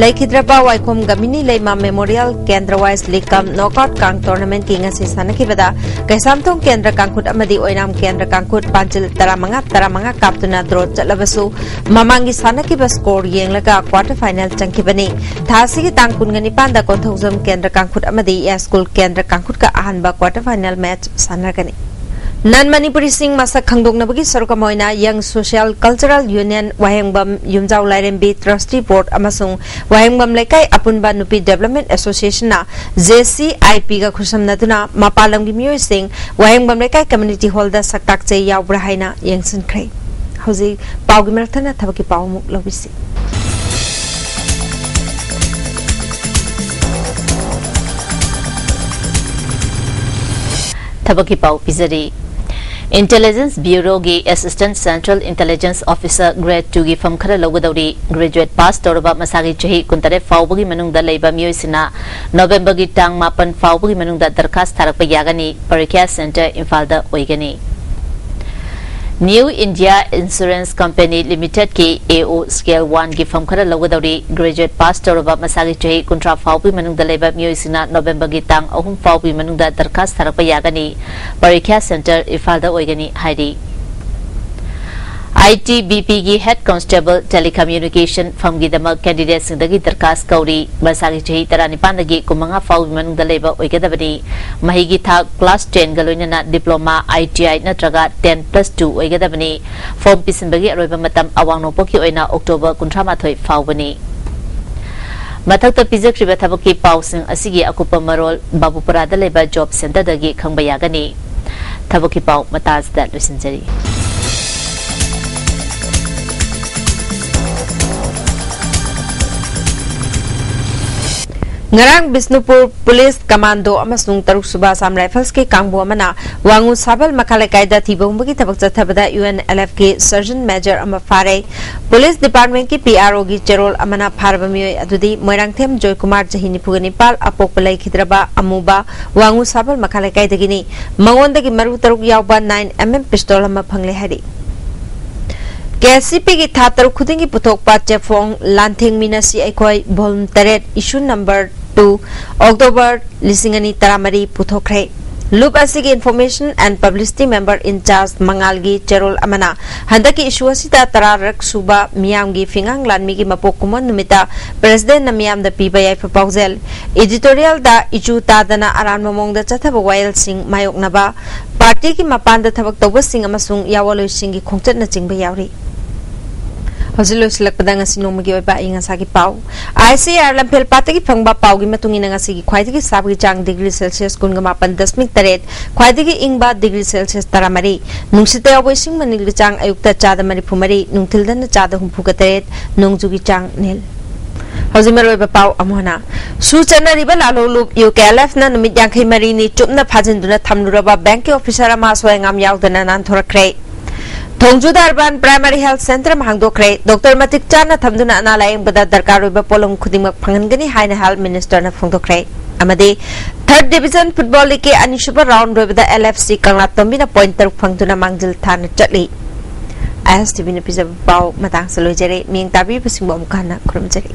ꯂꯩꯈꯤꯗ꯭ꯔꯕ ꯋꯥꯏꯈꯣꯝ ꯒꯝꯚꯤꯅꯤ ꯂꯩꯃ ꯃꯦꯃꯣꯔꯤꯌꯦꯜ ꯀꯦꯟꯗ꯭ꯔ ꯋꯥꯏꯁ ꯂꯤꯒ ꯀꯝ ꯅꯣꯛꯑꯥꯎꯠ ꯀꯥꯡ ꯇꯣꯔꯅꯥꯃꯦꯟꯠꯀꯤ ꯉꯁꯤ ꯁꯥꯟꯅꯈꯤꯕꯗ ꯀꯩꯁꯥꯝꯊꯣꯡ ꯀꯦꯟꯗ꯭ꯔ ꯀꯥꯡꯈꯨꯠ ꯑꯃꯗꯤ ꯑꯣꯏꯅꯥꯝ ꯀꯦꯟꯗ꯭ꯔ ꯀꯥꯡꯈꯨꯠ ꯄꯥꯟꯖꯤꯜ ꯇꯔꯥꯃꯉꯥ ꯇꯔꯥꯃꯉꯥ ꯀꯥꯞꯇꯨꯅ ꯗ꯭ꯔꯣ ꯆꯠꯂꯕꯁꯨ ꯃꯃꯥꯡꯒꯤ ꯁꯥꯟꯅꯈꯤꯕ ꯁ꯭ꯀꯣꯔ ꯌꯦꯡꯂꯒ ꯀ꯭ꯋꯥꯔꯇꯔ ꯐꯥꯏꯅꯦꯜ ꯆꯪꯈꯤꯕꯅꯤ꯫ ꯊꯥ ꯑꯁꯤꯒꯤ ꯇꯥꯡ ꯀꯨꯟꯒ ꯅꯤꯄꯥꯟꯗ ꯀꯣꯟꯊꯧꯖꯝ ꯀꯦꯟꯗ꯭ꯔ ꯀꯥꯡꯈꯨꯠ ꯑꯃꯗꯤ ꯌꯥꯏꯁ꯭ꯀꯨꯜ ꯀꯦꯟꯗ꯭ꯔ ꯀꯥꯡꯈꯨꯠꯀ ꯑꯍꯥꯟꯕ ꯀ꯭ꯋꯥꯔꯇꯔ ꯐꯥꯏꯅꯦꯜ ꯃꯦꯠꯆ ꯁꯥꯟꯅꯔꯒꯅꯤ꯫ ꯅꯟ ꯃꯅꯤꯄꯨꯔꯤꯁꯤꯡ ꯃꯁꯛ ꯈꯪꯗꯣꯛꯅꯕꯒꯤ ꯁꯔꯨꯛ ꯑꯃ ꯑꯣꯏꯅ Young Social Cultural Union, ꯋꯥꯍꯦꯡꯕꯝ ꯌꯨꯝꯖꯥꯎ ꯂꯥꯏꯔꯦꯝꯕꯤ Trustee Board ꯑꯃꯁꯨꯡ ꯋꯥꯍꯦꯡꯕꯝ ꯂꯩꯀꯥꯏ ꯑꯄꯨꯟꯕ ꯅꯨꯄꯤ Development Associationꯅ ꯖꯦ ꯁꯤ ꯑꯥꯏ ꯄꯤꯒ ꯈꯨꯠꯁꯝꯅꯗꯨꯅ ꯃꯄꯥꯟ ꯂꯝꯒꯤ ꯃꯤꯑꯣꯏꯁꯤꯡ ꯋꯥꯍꯦꯡꯕꯝ ꯂꯩꯀꯥꯏ ꯀꯝꯃ꯭ꯌꯨꯅꯤꯇꯤ ꯍꯣꯜꯗ ꯁꯛꯇꯥꯛꯆꯩ ꯌꯥꯎꯕ꯭ꯔꯥ ꯍꯥꯏꯅ ꯌꯦꯡꯁꯤꯟꯈ꯭ꯔꯦ꯫ ꯍꯧꯖꯤꯛ ꯄꯥꯎꯒꯤ ꯃꯔꯛ ꯊꯠꯅ ꯊꯕꯛꯀꯤ ꯄꯥꯎ ꯑꯃꯨꯛ ꯂꯧꯕꯤꯁꯤ꯫ ꯊꯕꯛꯀꯤ ꯄꯥꯎ ꯄꯤꯖꯔꯤ꯫ Intelligence Bureau ꯒꯤ Assistant Central Intelligence Officer Grade two ꯒꯤ ꯐꯝ ꯈꯔ ꯂꯧꯒꯗꯧꯔꯤ꯫ Graduate pass ꯇꯧꯔꯕ ꯃꯁꯥꯒꯤ ꯆꯍꯤ ꯀꯨꯟꯇꯔꯦꯠ ꯐꯥꯎꯕꯒꯤ ꯃꯅꯨꯡꯗ ꯂꯩꯕ ꯃꯤꯑꯣꯏꯁꯤꯡꯅ November ꯒꯤ ꯇꯥꯡ ꯃꯥꯄꯟ ꯐꯥꯎꯕꯒꯤ ꯃꯅꯨꯡꯗ ꯗꯔꯈꯥꯁ ꯊꯥꯔꯛꯄ ꯌꯥꯒꯅꯤ꯫ ꯄꯔꯤꯈ꯭ꯌꯥ center ꯏꯝꯐꯥꯜꯗ ꯑꯣꯏꯒꯅꯤ꯫ New India Insurance Company Limited ꯀꯤ A O Scale one ꯒꯤ ꯐꯝ ꯈꯔ ꯂꯧꯒꯗꯧꯔꯤ꯫ Graduate pass ꯇꯧꯔꯕ ꯃꯁꯥꯒꯤ ꯆꯍꯤ ꯀꯨꯟꯊ꯭ꯔꯥ ꯐꯥꯎꯕꯒꯤ ꯃꯅꯨꯡꯗ ꯂꯩꯕ ꯃꯤꯑꯣꯏꯁꯤꯡꯅ November ꯒꯤ ꯇꯥꯡ ꯑꯍꯨꯝ ꯐꯥꯎꯕꯒꯤ ꯃꯅꯨꯡꯗ ꯗꯔꯈꯥꯁ ꯊꯥꯔꯛꯄ ꯌꯥꯒꯅꯤ꯫ ꯄꯔꯤꯈ꯭ꯌꯥ center ꯏꯝꯐꯥꯜꯗ ꯑꯣꯏꯒꯅꯤ ꯍꯥꯏꯔꯤ꯫ I T B P ꯒꯤ Head Constable Telecommunication ꯐꯝꯒꯤꯗꯃꯛ candidateꯁꯤꯡꯗꯒꯤ ꯗꯔꯈꯥꯁ ꯀꯧꯔꯤ꯫ ꯃꯁꯥꯒꯤ ꯆꯍꯤ ꯇꯔꯥꯅꯤꯄꯥꯟꯗꯒꯤ ꯀꯨꯟꯃꯉꯥ ꯐꯥꯎꯒꯤ ꯃꯅꯨꯡꯗ ꯂꯩꯕ ꯑꯣꯏꯒꯗꯕꯅꯤ꯫ ꯃꯍꯩꯒꯤ ꯊꯥꯛ class ten ꯒ ꯂꯣꯏꯅꯅ diploma, I T I ꯅꯠꯇ꯭ꯔꯒ ten plus two ꯑꯣꯏꯒꯗꯕꯅꯤ꯫ Form ꯄꯤꯁꯤꯟꯕꯒꯤ ꯑꯔꯣꯏꯕ ꯃꯇꯝ ꯑꯋꯥꯡ ꯅꯣꯡꯄꯣꯛꯀꯤ ꯑꯣꯏꯅ October ꯀꯨꯟꯊ꯭ꯔꯥ ꯃꯥꯊꯣꯏ ꯐꯥꯎꯕꯅꯤ꯫ ꯃꯊꯛꯇ ꯄꯤꯖꯈ꯭ꯔꯤꯕ ꯊꯕꯛꯀꯤ ꯄꯥꯎꯁꯤꯡ ꯑꯁꯤꯒꯤ ꯑꯀꯨꯞꯄ ꯃꯔꯣꯜ ꯕꯥꯕꯨꯄꯨꯔꯥꯗ ꯂꯩꯕ job centreꯗꯒꯤ ꯈꯪꯕ ꯌꯥꯒꯅꯤ꯫ ꯊꯕꯛꯀꯤ ꯄꯥꯎ ꯃꯇꯥꯁꯤꯗ ꯂꯣꯏꯁꯤꯟꯖꯔꯤ꯫ ꯉꯔꯥꯡ ꯕꯤꯁꯅꯨꯄꯨꯔ ꯄꯨꯂꯤꯁ ꯀꯃꯥꯟꯗꯣ ꯑꯃꯁꯨꯡ ꯇꯔꯨꯛꯁꯨꯕ ꯑꯁꯥꯝ ꯔꯥꯏꯐꯜꯁꯀꯤ ꯀꯥꯡꯕꯨ ꯑꯃꯅ ꯋꯥꯉꯨ ꯁꯥꯕꯜ ꯃꯈꯥ ꯂꯩꯀꯥꯏꯗ ꯊꯤꯕ ꯍꯨꯝꯕꯒꯤ ꯊꯕꯛ ꯆꯠꯊꯕꯗ UNLFꯀꯤ Sergeant Major ꯑꯃ ꯐꯥꯔꯦ꯫ ꯄꯨꯂꯤꯁ departmentꯀꯤ PROꯒꯤ ꯆꯦꯔꯣꯜ ꯑꯃꯅ ꯐꯥꯔꯕ ꯃꯤꯑꯣꯏ ꯑꯗꯨꯗꯤ ꯃꯣꯏꯔꯥꯡꯊꯦꯝ ꯖꯣꯏꯀꯨꯃꯥꯔ, ꯆꯍꯤ ꯅꯤꯐꯨꯒ ꯅꯤꯄꯥꯜ, ꯑꯄꯣꯛꯄ ꯂꯩꯈꯤꯗ꯭ꯔꯕ ꯑꯃꯨꯕ, ꯋꯥꯉꯨ ꯁꯥꯕꯜ ꯃꯈꯥ ꯂꯩꯀꯥꯏꯗꯒꯤꯅꯤ꯫ ꯃꯉꯣꯟꯗꯒꯤ ꯃꯔꯨ ꯇꯔꯨꯛ ꯌꯥꯎꯕ nine MM pistol ꯑꯃ ꯐꯪꯂꯦ ꯍꯥꯏꯔꯤ꯫ KCPꯒꯤ ꯊꯥ ꯇꯔꯨꯛ ꯈꯨꯗꯤꯡꯒꯤ ꯄꯨꯊꯣꯛꯄ ꯆꯦꯐꯣꯡ ꯂꯥꯟꯊꯦꯡꯃꯤꯟꯅꯁꯤ ꯑꯩꯈꯣꯏ, volume ꯇꯔꯦꯠ, issue number two, October ꯂꯤꯁꯤꯡ ꯑꯅꯤ ꯇꯔꯥꯃꯔꯤ ꯄꯨꯊꯣꯛꯈ꯭ꯔꯦ꯫ ꯂꯨꯞ ꯑꯁꯤꯒꯤ Information and Publicity Member in Charge ꯃꯉꯥꯜꯒꯤ ꯆꯦꯔꯣꯜ ꯑꯃꯅ ꯍꯟꯗꯛꯀꯤ issue ꯑꯁꯤꯗ ꯇꯔꯥꯔꯛ ꯁꯨꯕ ꯃꯤꯌꯥꯝꯒꯤ ꯐꯤꯉꯥꯡ ꯂꯥꯟꯃꯤꯒꯤ ꯃꯄꯣꯛ ꯀꯨꯝꯑꯣꯟ ꯅꯨꯃꯤꯠꯇ Presidentꯅ ꯃꯤꯌꯥꯝꯗ ꯄꯤꯕ ꯌꯥꯏꯐ ꯄꯥꯎꯖꯦꯜ, editorialꯗ ꯏꯆꯨ ꯇꯥꯗꯅ ꯑꯔꯥꯟꯕ ꯃꯑꯣꯡꯗ ꯆꯠꯊꯕ ꯋꯥꯌꯦꯜꯁꯤꯡ ꯃꯥꯌꯣꯛꯅꯕ, partyꯒꯤ ꯃꯄꯥꯟꯗ ꯊꯕꯛ ꯇꯧꯕꯁꯤꯡ ꯑꯃꯁꯨꯡ ꯌꯥꯑꯣꯟꯂꯣꯏꯁꯤꯡꯒꯤ ꯈꯣꯡꯆꯠꯅꯆꯤꯡꯕ ꯌꯥꯎꯔꯤ꯫ ꯍꯧꯖꯤꯛ ꯂꯣꯏꯁꯤꯜꯂꯛꯄꯗ ꯉꯁꯤ ꯅꯣꯡꯃꯒꯤ ꯑꯣꯏꯕ ꯑꯏꯪ ꯑꯁꯥꯒꯤ ꯄꯥꯎ꯫ ICAR ꯂꯝꯐꯦꯜ ꯄꯥꯠꯇꯒꯤ ꯐꯪꯕ ꯄꯥꯎꯒꯤ ꯃꯇꯨꯡ ꯏꯟꯅ ꯉꯁꯤꯒꯤ ꯈ꯭ꯋꯥꯏꯗꯒꯤ ꯁꯥꯕꯒꯤ ꯆꯥꯡ degree Celsius ꯀꯨꯟꯒ ꯃꯥꯄꯟ ꯗꯁꯃꯤꯛ ꯇꯔꯦꯠ, ꯈ꯭ꯋꯥꯏꯗꯒꯤ ꯏꯪꯕ degree Celsius ꯇꯔꯥꯃꯔꯤ, ꯅꯨꯡꯁꯤꯠꯇ ꯌꯥꯎꯕ ꯏꯁꯤꯡ ꯃꯅꯤꯜꯒꯤ ꯆꯥꯡ ꯑꯌꯨꯛꯇ ꯆꯥꯗ ꯃꯔꯤꯐꯨ ꯃꯔꯤ, ꯅꯨꯡꯊꯤꯜꯗꯅ ꯆꯥꯗ ꯍꯨꯝꯐꯨꯒ ꯇꯔꯦꯠ, ꯅꯣꯡꯖꯨꯒꯤ ꯆꯥꯡ ꯅꯤꯜ꯫ ꯍꯧꯖꯤꯛ ꯃꯔꯨꯑꯣꯏꯕ ꯄꯥꯎ ꯑꯃꯨꯛ ꯍꯟꯅ꯫ ꯁꯨ ꯆꯠꯅꯔꯤꯕ ꯂꯥꯂꯣꯡ ꯂꯨꯞ ꯌꯨ ꯀꯦ ꯑꯦꯜ ꯑꯦꯐꯅ ꯅꯨꯃꯤꯠ ꯌꯥꯡꯈꯩ ꯃꯔꯤꯅꯤ ꯆꯨꯞꯅ ꯐꯥꯖꯤꯟꯗꯨꯅ ꯊꯝꯂꯨꯔꯕ ꯕꯦꯡꯛꯀꯤ ꯑꯣꯐꯤꯁꯥꯔ ꯑꯃ ꯑꯁꯣꯏ ꯑꯉꯥꯝ ꯌꯥꯎꯗꯅ ꯅꯥꯟꯊꯣꯔꯛꯈ꯭ꯔꯦ꯫ ꯊꯣꯡꯖꯨꯗ ꯑꯔꯕꯥꯟ ꯄ꯭ꯔꯥꯏꯃꯥꯔꯤ ꯍꯦꯜꯊ ꯁꯦꯟꯇꯔ ꯑꯃ ꯍꯥꯡꯗꯣꯛꯈ꯭ꯔꯦ꯫ ꯗꯣꯛꯇꯔ ꯃꯇꯤꯛ ꯆꯥꯅ ꯊꯝꯗꯨꯅ ꯑꯅꯥ ꯂꯥꯌꯦꯡꯕꯗ ꯗꯔꯀꯥꯔ ꯑꯣꯏꯕ ꯄꯣꯠꯂꯝ ꯈꯨꯗꯤꯡꯃꯛ ꯐꯪꯍꯟꯒꯅꯤ ꯍꯥꯏꯅ ꯍꯦꯜꯊ ꯃꯤꯅꯤꯁꯇꯔꯅ ꯐꯣꯡꯗꯣꯛꯈ꯭ꯔꯦ꯫ ꯑꯃꯗꯤ ꯊꯔꯗ ꯗꯤꯕꯤꯖꯟ ꯐꯨꯠꯕꯣꯜ ꯂꯤꯒꯀꯤ ꯑꯅꯤꯁꯨꯕ ꯔꯥꯎꯟ ꯂꯣꯏꯕꯗ ꯑꯦꯜ ꯑꯦꯐ ꯁꯤ ꯀꯪꯂꯥꯇꯣꯝꯕꯤꯅ ꯄꯣꯏꯟꯠ ꯇꯔꯨꯛ ꯐꯪꯗꯨꯅ ꯃꯥꯡꯖꯤꯜ ꯊꯥꯅ ꯆꯠꯂꯤ꯫ ꯑꯥꯏ ꯑꯦꯁ ꯇꯤ ꯚꯤꯅ ꯄꯤꯖꯕ ꯄꯥꯎ ꯃꯇꯥꯡꯁꯤꯗ ꯂꯣꯏꯖꯔꯦ꯫ ꯃꯤꯠꯌꯦꯡ ꯇꯥꯕꯤꯕꯁꯤꯡꯕꯨ ꯑꯃꯨꯛ ꯍꯟꯅ ꯈꯨꯔꯨꯝꯖꯔꯤ꯫